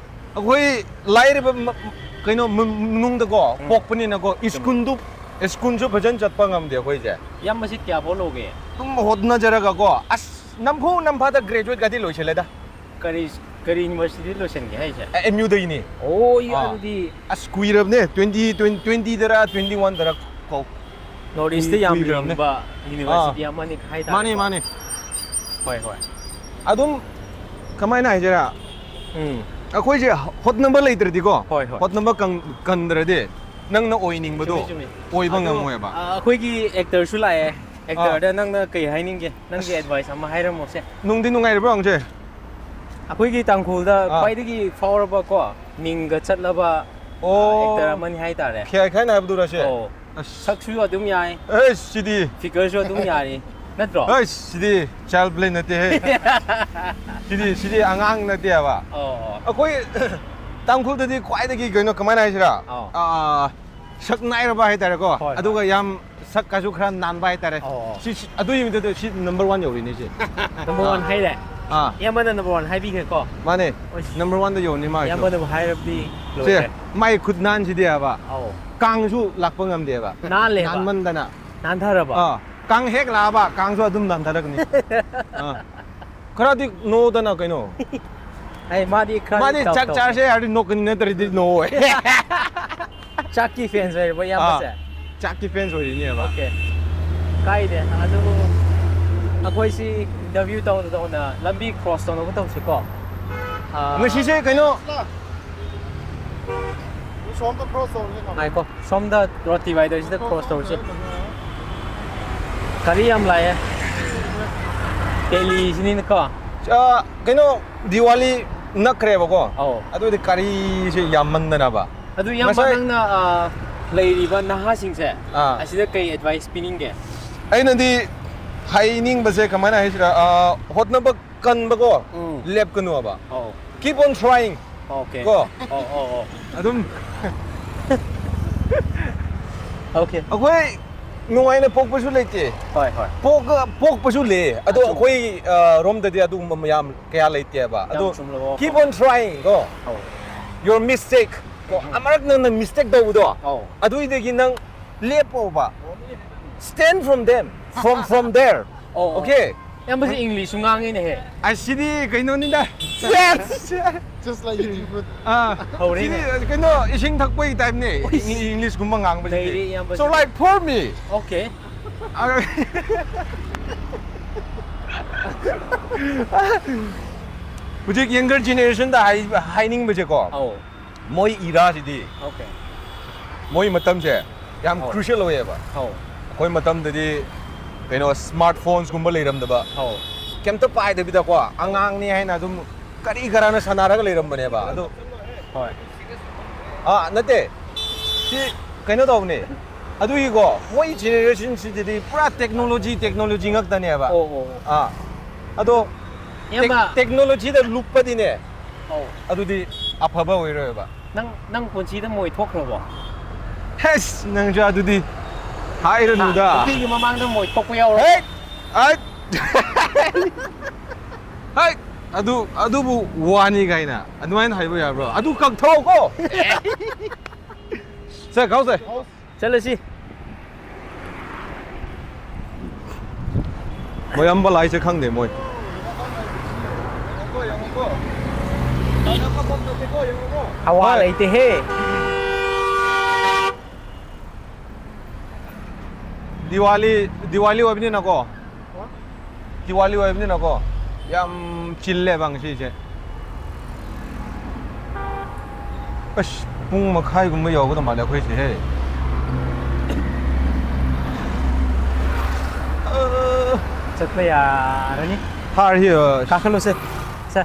ꯑꯩꯈꯣꯏ ꯂꯥꯏꯔꯕ ꯀꯩꯅꯣ ꯃꯅꯨꯡꯗꯀꯣ ꯄꯣꯛꯄꯅꯤꯅꯀꯣ ꯁ꯭ꯀꯨꯜꯗꯨ ꯁ꯭ꯀꯨꯜꯁꯨ ꯐꯖꯅ ꯆꯠꯄ ꯉꯝꯗꯦ ꯑꯩꯈꯣꯏꯁꯦ꯫ ꯏꯌꯥꯝꯕꯁꯤ ꯀꯌꯥꯐꯥꯎ ꯂꯧꯒꯦ? ꯑꯗꯨꯝ ꯍꯣꯠꯅꯖꯔꯒꯀꯣ ꯑꯁ ꯅꯝꯐꯨ ꯅꯝꯐꯥꯗ ꯒ꯭ꯔꯦꯖꯨꯋꯦꯠꯀꯗꯤ ꯂꯣꯏꯁꯤꯜꯂꯦꯗ꯫ ꯀꯔꯤ ꯀꯔꯤ ꯌꯨꯅꯤꯚꯔꯁꯤꯇꯤ ꯂꯣꯏꯁꯤꯟꯒꯦ ꯍꯥꯏꯁꯦ? ꯑꯦꯝ ꯌꯨꯗꯒꯤꯅꯤ꯫ ꯑꯣ ꯑꯗꯨꯗꯤ ꯑꯁ ꯀꯨꯏꯔꯕꯅꯦ ꯇ꯭ꯋꯦꯟꯇꯤ ꯇ꯭ꯋꯦꯟꯇꯤꯗꯔ ꯇ꯭ꯋꯦꯟꯇꯤ ꯋꯥꯟꯗꯔ ꯀꯣ꯫ ꯅꯣꯔꯠ ꯏꯁꯇ ꯌꯥꯝ ꯂꯤꯡꯕ ꯌꯨꯅꯤꯚꯔꯁꯤꯇꯤ ꯑꯃꯅꯤ ꯍꯥꯏꯇꯥꯔꯦ꯫ ꯃꯥꯅꯦ ꯃꯥꯅꯦ꯫ ꯍꯣꯏ ꯍꯣꯏ꯫ ꯑꯗꯨꯝ ꯀꯃꯥꯏꯅ ꯍꯥꯏꯁꯤꯔꯥ? ꯎꯝ꯫ ꯑꯩꯈꯣꯏꯁꯦ ꯍꯣꯠꯅꯕ ꯂꯩꯇ꯭ꯔꯗꯤꯀꯣ꯫ ꯍꯣꯏ ꯍꯣꯏ꯫ ꯍꯣꯠꯅꯕ ꯀꯟꯗ꯭ꯔꯗꯤ ꯅꯪꯅ ꯑꯣꯏꯅꯤꯡꯕꯗꯣ ꯑꯣꯏꯕ ꯉꯝꯃꯣꯏꯕ꯫ ꯑꯩꯈꯣꯏꯒꯤ ꯑꯦꯛꯇꯔꯁꯨ ꯂꯥꯛꯑꯦ꯫ ꯑꯦꯛꯇꯔꯗ ꯅꯪꯅ ꯀꯩ ꯍꯥꯏꯅꯤꯡꯒꯦ? ꯅꯪꯒꯤ ꯑꯦꯗꯚꯥꯏꯁ ꯑꯃ ꯍꯥꯏꯔꯝꯃꯣꯁꯦ꯫ ꯅꯨꯡꯗꯤ ꯅꯨꯡꯉꯥꯏꯔꯤꯕ꯭ꯔꯣ ꯍꯪꯁꯦ? ꯑꯩꯈꯣꯏꯒꯤ ꯇꯥꯡꯈꯨꯜꯗ ꯈ꯭ꯋꯥꯏꯗꯒꯤ ꯐꯥꯎꯔꯕ ꯀꯣ ꯃꯤꯡꯒ ꯆꯠꯂꯕ ꯑꯦꯛꯇꯔ ꯑꯃꯅꯤ ꯍꯥꯏꯇꯥꯔꯦ꯫ ꯈꯦ ꯈꯥꯏꯅ ꯍꯥꯏꯕꯗꯨꯔꯁꯦ? ꯑꯣ꯫ ꯑꯁ꯫ ꯁꯛꯁꯨ ꯑꯗꯨꯝ ꯌꯥꯏ꯫ ꯑꯦꯁ ꯁꯤꯗꯤ꯫ ꯐꯤꯒꯔꯁꯨ ꯑꯗꯨꯝ ꯌꯥꯔꯤ꯫ ꯅꯠꯇ꯭ꯔꯣ? ꯑꯩꯁ ꯁꯤꯗꯤ ꯆꯥꯏꯜ ꯄ꯭ꯂꯦ ꯅꯠꯇꯦꯍꯦ꯫ ꯁꯤꯗꯤ ꯁꯤꯗꯤ ꯑꯉꯥꯡ ꯅꯠꯇꯦꯕ꯫ ꯑꯣ ꯑꯣ꯫ ꯑꯩꯈꯣꯏ ꯇꯥꯡꯈꯨꯜꯗꯗꯤ ꯈ꯭ꯋꯥꯏꯗꯒꯤ ꯀꯩꯅꯣ ꯀꯃꯥꯏꯅ ꯍꯥꯏꯁꯤꯔꯥ? ꯑꯣ꯫ ꯑꯥ, ꯁꯛ ꯅꯥꯏꯔꯕ ꯍꯥꯏꯇꯥꯔꯦꯀꯣ꯫ ꯍꯣꯏ ꯍꯣꯏ꯫ ꯑꯗꯨꯒ ꯌꯥꯝ ꯁꯛꯀꯁꯨ ꯈꯔ ꯅꯥꯟꯕ ꯍꯥꯏꯇꯥꯔꯦ꯫ ꯑꯣ꯫ ꯁꯤ ꯁꯤ- ꯑꯗꯨꯒꯤ ꯃꯊꯛꯇ ꯁꯤ ꯅꯝꯕꯔ ꯋꯥꯟ ꯌꯧꯔꯤꯅꯦ ꯁꯤ꯫ ꯅꯝꯕꯔ ꯋꯥꯟ ꯍꯥꯏꯔꯦ꯫ ꯑꯥ꯫ ꯏꯌꯥꯝꯕꯅ ꯅꯝꯕꯔ ꯋꯥꯟ ꯍꯥꯏꯕꯤꯈ꯭ꯔꯦꯀꯣ꯫ ꯃꯥꯅꯦ꯫ ꯑꯁ꯫ ꯅꯝꯕꯔ ꯋꯥꯟꯗ ꯌꯧꯔꯅꯤ ꯃꯥꯒꯤꯁꯨ꯫ ꯏꯌꯥꯝꯕꯅꯕꯨ ꯍꯥꯏꯔꯕꯗꯤ ꯁꯦ꯫ ꯂꯣꯏꯔꯦ꯫ ꯃꯥꯏ ꯈꯨꯠ ꯅꯥꯟꯁꯤꯗꯤ ꯍꯥꯏꯕ꯫ ꯑꯧ꯫ ꯀꯥꯡꯁꯨ ꯂꯥꯛꯄ ꯉꯝꯗꯦꯕ꯫ ꯅꯥꯜꯂꯦꯕ꯫ ꯅꯥꯟꯃꯟꯗꯅ꯫ ꯅꯥꯟꯊꯔꯕ꯫ ꯑꯥ꯫ ꯀꯥꯡ ꯍꯦꯛ ꯂꯥꯛꯑꯕ ꯀꯥꯡꯁꯨ ꯑꯗꯨꯝ ꯅꯥꯟꯊꯔꯛꯀꯅꯤ꯫ ꯑꯥ꯫ ꯈꯔꯗꯤ ꯅꯣꯗꯅ ꯀꯩꯅꯣ꯫ ꯑꯩ ꯃꯥꯗꯤ ꯈꯔꯗꯤ ꯃꯥꯗꯤ ꯇꯧ- ꯆꯥꯛ ꯇꯧ- ꯆꯥꯔꯁꯦ ꯍꯥꯏꯔꯗꯤ ꯅꯣꯛꯀꯅꯤ ꯅꯠꯇ꯭ꯔꯗꯤ ꯅꯣꯛꯑꯣꯏ꯫ ꯆꯥꯛꯀꯤ ꯐꯦꯟꯁ ꯑꯣꯏꯔꯕ ꯏꯌꯥꯝꯕꯁꯦ? ꯑꯥ, ꯆꯥꯛꯀꯤ ꯐꯦꯟꯁ ꯑꯣꯏꯔꯤꯅꯦꯕ꯫ ꯑꯣꯀꯦ꯫ ꯀꯥꯏꯗꯦ꯫ ꯑꯗꯨ ꯑꯩꯈꯣꯏꯁꯤ ꯏꯟꯇꯔꯚ꯭ꯌꯨ ꯇꯧꯅ ꯇꯧꯅ ꯂꯝꯕꯤ ꯀ꯭ꯔꯣꯁ ꯇꯧꯅꯕ ꯇꯧꯁꯤꯀꯣ꯫ ꯑꯥ, ꯉꯁꯤꯁꯦ ꯀꯩꯅꯣ ꯁꯣꯝꯗ ꯀ꯭ꯔꯣꯁ ꯇꯧꯔꯁꯦ꯫ ꯉꯥꯏꯈꯣ, ꯁꯣꯝꯗ ꯔꯣꯠ ꯗꯤꯚꯥꯏꯗꯔꯁꯤꯗ ꯀ꯭ꯔꯣꯁ ꯇꯧꯔꯁꯤ꯫ ꯒꯥꯔꯤ ꯌꯥꯝ ꯂꯥꯛꯑꯦ꯫ ꯗꯦꯜꯂꯤꯁꯤꯅꯤꯅꯀꯣ꯫ ꯑꯥ, ꯀꯩꯅꯣ, ꯗꯤꯋꯥꯂꯤ ꯅꯛꯈ꯭ꯔꯦꯕꯀꯣ꯫ ꯑꯧ꯫ ꯑꯗꯨꯗꯤ ꯒꯥꯔꯤꯁꯦ ꯌꯥꯝꯃꯟꯗꯅꯕ꯫ ꯑꯗꯨ ꯏꯌꯥꯝꯕ ꯉꯁꯥꯏ ꯅꯪꯅ, ꯑꯥ, ꯂꯩꯔꯤꯕ ꯅꯍꯥꯁꯤꯡꯁꯦ ꯑꯥ꯫ ꯑꯁꯤꯗ ꯀꯩ ꯑꯦꯗꯚꯥꯏꯁ ꯄꯤꯅꯤꯡꯒꯦ? ꯑꯩꯅꯗꯤ ꯍꯥꯏꯅꯤꯡꯕꯁꯦ ꯀꯃꯥꯏꯅ ꯍꯥꯏꯁꯤꯔꯥ, ꯑ, ꯍꯣꯠꯅꯕ ꯀꯟꯕꯀꯣ, ꯎꯝ꯫ ꯂꯦꯞꯀꯅꯨꯕ꯫ ꯑꯧ꯫ Keep on trying. ꯑꯣꯀꯦ꯫ ꯀꯣ꯫ ꯑꯣ ꯑꯣ ꯑꯣ꯫ ꯑꯗꯨꯝ ꯑꯣꯀꯦ꯫ ꯑꯩꯈꯣꯏ ꯅꯨꯡꯉꯥꯏꯅ ꯄꯣꯛꯄꯁꯨ ꯂꯩꯇꯦ, ꯍꯣꯏ ꯍꯣꯏ꯫ ꯄꯣꯛ- ꯄꯣꯛꯄꯁꯨ ꯂꯩ, ꯑꯗꯣ ꯑꯆꯨꯝ꯫ ꯑꯩꯈꯣꯏ ꯑ, ꯔꯣꯝꯗꯗꯤ ꯑꯗꯨꯒꯨꯝꯕ ꯃꯌꯥꯝ ꯀꯌꯥ ꯂꯩꯇꯦꯕ꯫ ꯑꯗꯣ ꯌꯥꯝ ꯆꯨꯝꯂꯕ ꯋꯥꯐꯝ꯫ Keep on trying ꯀꯣ, ꯑꯧ꯫ Your mistake ꯀꯣ, ꯑꯃꯔꯛ ꯅꯪꯅ ꯃꯤꯁꯇꯦꯛ ꯇꯧꯕꯗꯣ, ꯑꯧ꯫ ꯑꯗꯨꯏꯗꯒꯤ ꯅꯪ ꯂꯦꯞꯄꯣꯕ, stand from them, from from there. ꯑꯧ, ꯑꯧ꯫ Okay. ꯏꯌꯥꯝꯕꯁꯤ ꯏꯪꯂꯤꯁꯁꯨ ꯉꯥꯡꯉꯤꯅꯦꯍꯦ꯫ ꯑꯁꯤꯗꯤ ꯀꯩꯅꯣꯅꯤꯗ, Just like you do, but ꯑꯥ, ꯍꯧꯔꯦꯅꯦ꯫ ꯁꯤꯗꯤ ꯀꯩꯅꯣ, ꯏꯁꯤꯡ ꯊꯛꯄꯒꯤ ꯇꯥꯏꯞꯅꯦ, ꯏꯪꯂꯤꯁꯀꯨꯝꯕ ꯉꯥꯡꯕꯁꯤꯗꯤ꯫ ꯅꯩꯔꯦ ꯏꯌꯥꯝꯕꯁꯦ꯫ So like for me, okay. ꯍꯧꯖꯤꯛ younger generationꯗ ꯍꯥꯏ- ꯍꯥꯏꯅꯤꯡꯕꯁꯦꯀꯣ, ꯑꯧ꯫ ꯃꯣꯏ ꯏꯔꯥꯁꯤꯗꯤ, ꯑꯣꯀꯦ꯫ ꯃꯣꯏ ꯃꯇꯝꯁꯦ ꯌꯥꯝ ꯑꯧ꯫ Crucial ꯑꯣꯏꯌꯦꯕ꯫ ꯑꯧ꯫ ꯑꯩꯈꯣꯏ ꯃꯇꯝꯗꯗꯤ ꯀꯩꯅꯣ, ꯁ꯭ꯃꯥꯔꯠ ꯐꯣꯟꯁꯀꯨꯝꯕ ꯂꯩꯔꯝꯗꯕ, ꯑꯧ꯫ ꯀꯩꯝꯇ ꯄꯥꯏꯗꯕꯤꯗꯀꯣ, ꯑꯉꯥꯡꯅꯤ ꯍꯥꯏꯅ ꯑꯗꯨꯝ ꯀꯔꯤ ꯀꯔꯥꯅ ꯁꯥꯟꯅꯔꯒ ꯂꯩꯔꯝꯕꯅꯦꯕ꯫ ꯑꯗꯣ ꯍꯣꯏ꯫ ꯑꯥ, ꯅꯠꯇꯦ, ꯁꯤ ꯀꯩꯅꯣ ꯇꯧꯕꯅꯦ꯫ ꯑꯗꯨꯒꯤꯀꯣ, ꯃꯣꯏ generationꯁꯤꯗꯗꯤ ꯄꯨꯔꯥ technology, technology ꯉꯥꯛꯇꯅꯦꯕ꯫ ꯑꯣ ꯑꯣ ꯑꯣ꯫ ꯑꯥ, ꯑꯗꯣ ꯏꯌꯥꯝꯕ꯫ Technologyꯗ ꯂꯨꯞꯄꯗꯤꯅꯦ, ꯑꯧ꯫ ꯑꯗꯨꯗꯤ ꯑꯐꯕ ꯑꯣꯏꯔꯣꯏꯕ꯫ ꯅꯪ ꯅꯪ ꯄꯨꯟꯁꯤꯗ ꯃꯣꯏ ꯊꯣꯛꯈ꯭ꯔꯕꯣ? ꯍꯦꯁ, ꯅꯪꯁꯨ ꯑꯗꯨꯗꯤ ꯍꯥꯏꯔꯅꯨꯗ꯫ ꯅꯨꯄꯤꯒꯤ ꯃꯃꯥꯡꯗ ꯃꯣꯏ ꯊꯣꯛꯄ ꯌꯥꯎꯔꯣ? ꯍꯦꯠ! ꯑꯩ ꯍꯦꯠ! ꯑꯗꯨ, ꯑꯗꯨꯕꯨ ꯋꯥꯅꯤ ꯀꯥꯏꯅ ꯑꯗꯨꯃꯥꯏꯅ ꯍꯥꯏꯕ ꯌꯥꯕ꯭ꯔꯣ? ꯑꯗꯨ ꯀꯛꯊꯣꯛꯑꯣꯀꯣ꯫ ꯁꯦ, ꯀꯥꯎꯁꯦ꯫ ꯆꯠꯂꯁꯤ꯫ ꯃꯣꯏ ꯑꯝꯕ ꯂꯥꯏꯁꯦ ꯈꯪꯗꯦ ꯃꯣꯏ꯫ ꯍꯋꯥ ꯂꯩꯇꯦꯍꯦ꯫ ꯗꯤꯋꯥꯂꯤ, ꯗꯤꯋꯥꯂꯤ ꯑꯣꯏꯕꯅꯤꯅꯀꯣ꯫ ꯗꯤꯋꯥꯂꯤ ꯑꯣꯏꯕꯅꯤꯅꯀꯣ꯫ ꯌꯥꯝ ꯆꯤꯜꯂꯦꯕ ꯉꯁꯤꯁꯦ꯫ ꯑꯁ, ꯄꯨꯡ ꯃꯈꯥꯏꯒꯨꯝꯕ ꯌꯧꯒꯗꯧ ꯃꯥꯜꯂꯦ ꯑꯩꯈꯣꯏꯁꯦ ꯍꯦ꯫ ꯆꯠꯄ ꯌꯥꯔꯅꯤ꯫ ꯍꯥꯔ ꯍꯤ, ꯑ, ꯀꯥꯈꯠꯂꯨꯁꯦ꯫ ꯁꯦ꯫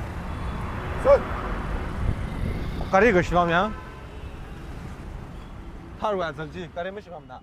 ꯀꯔꯤ ꯀꯩꯁꯨ ꯌꯥꯝ ꯌꯥꯝ? थारुआ सब्जी, करे में शिकमना।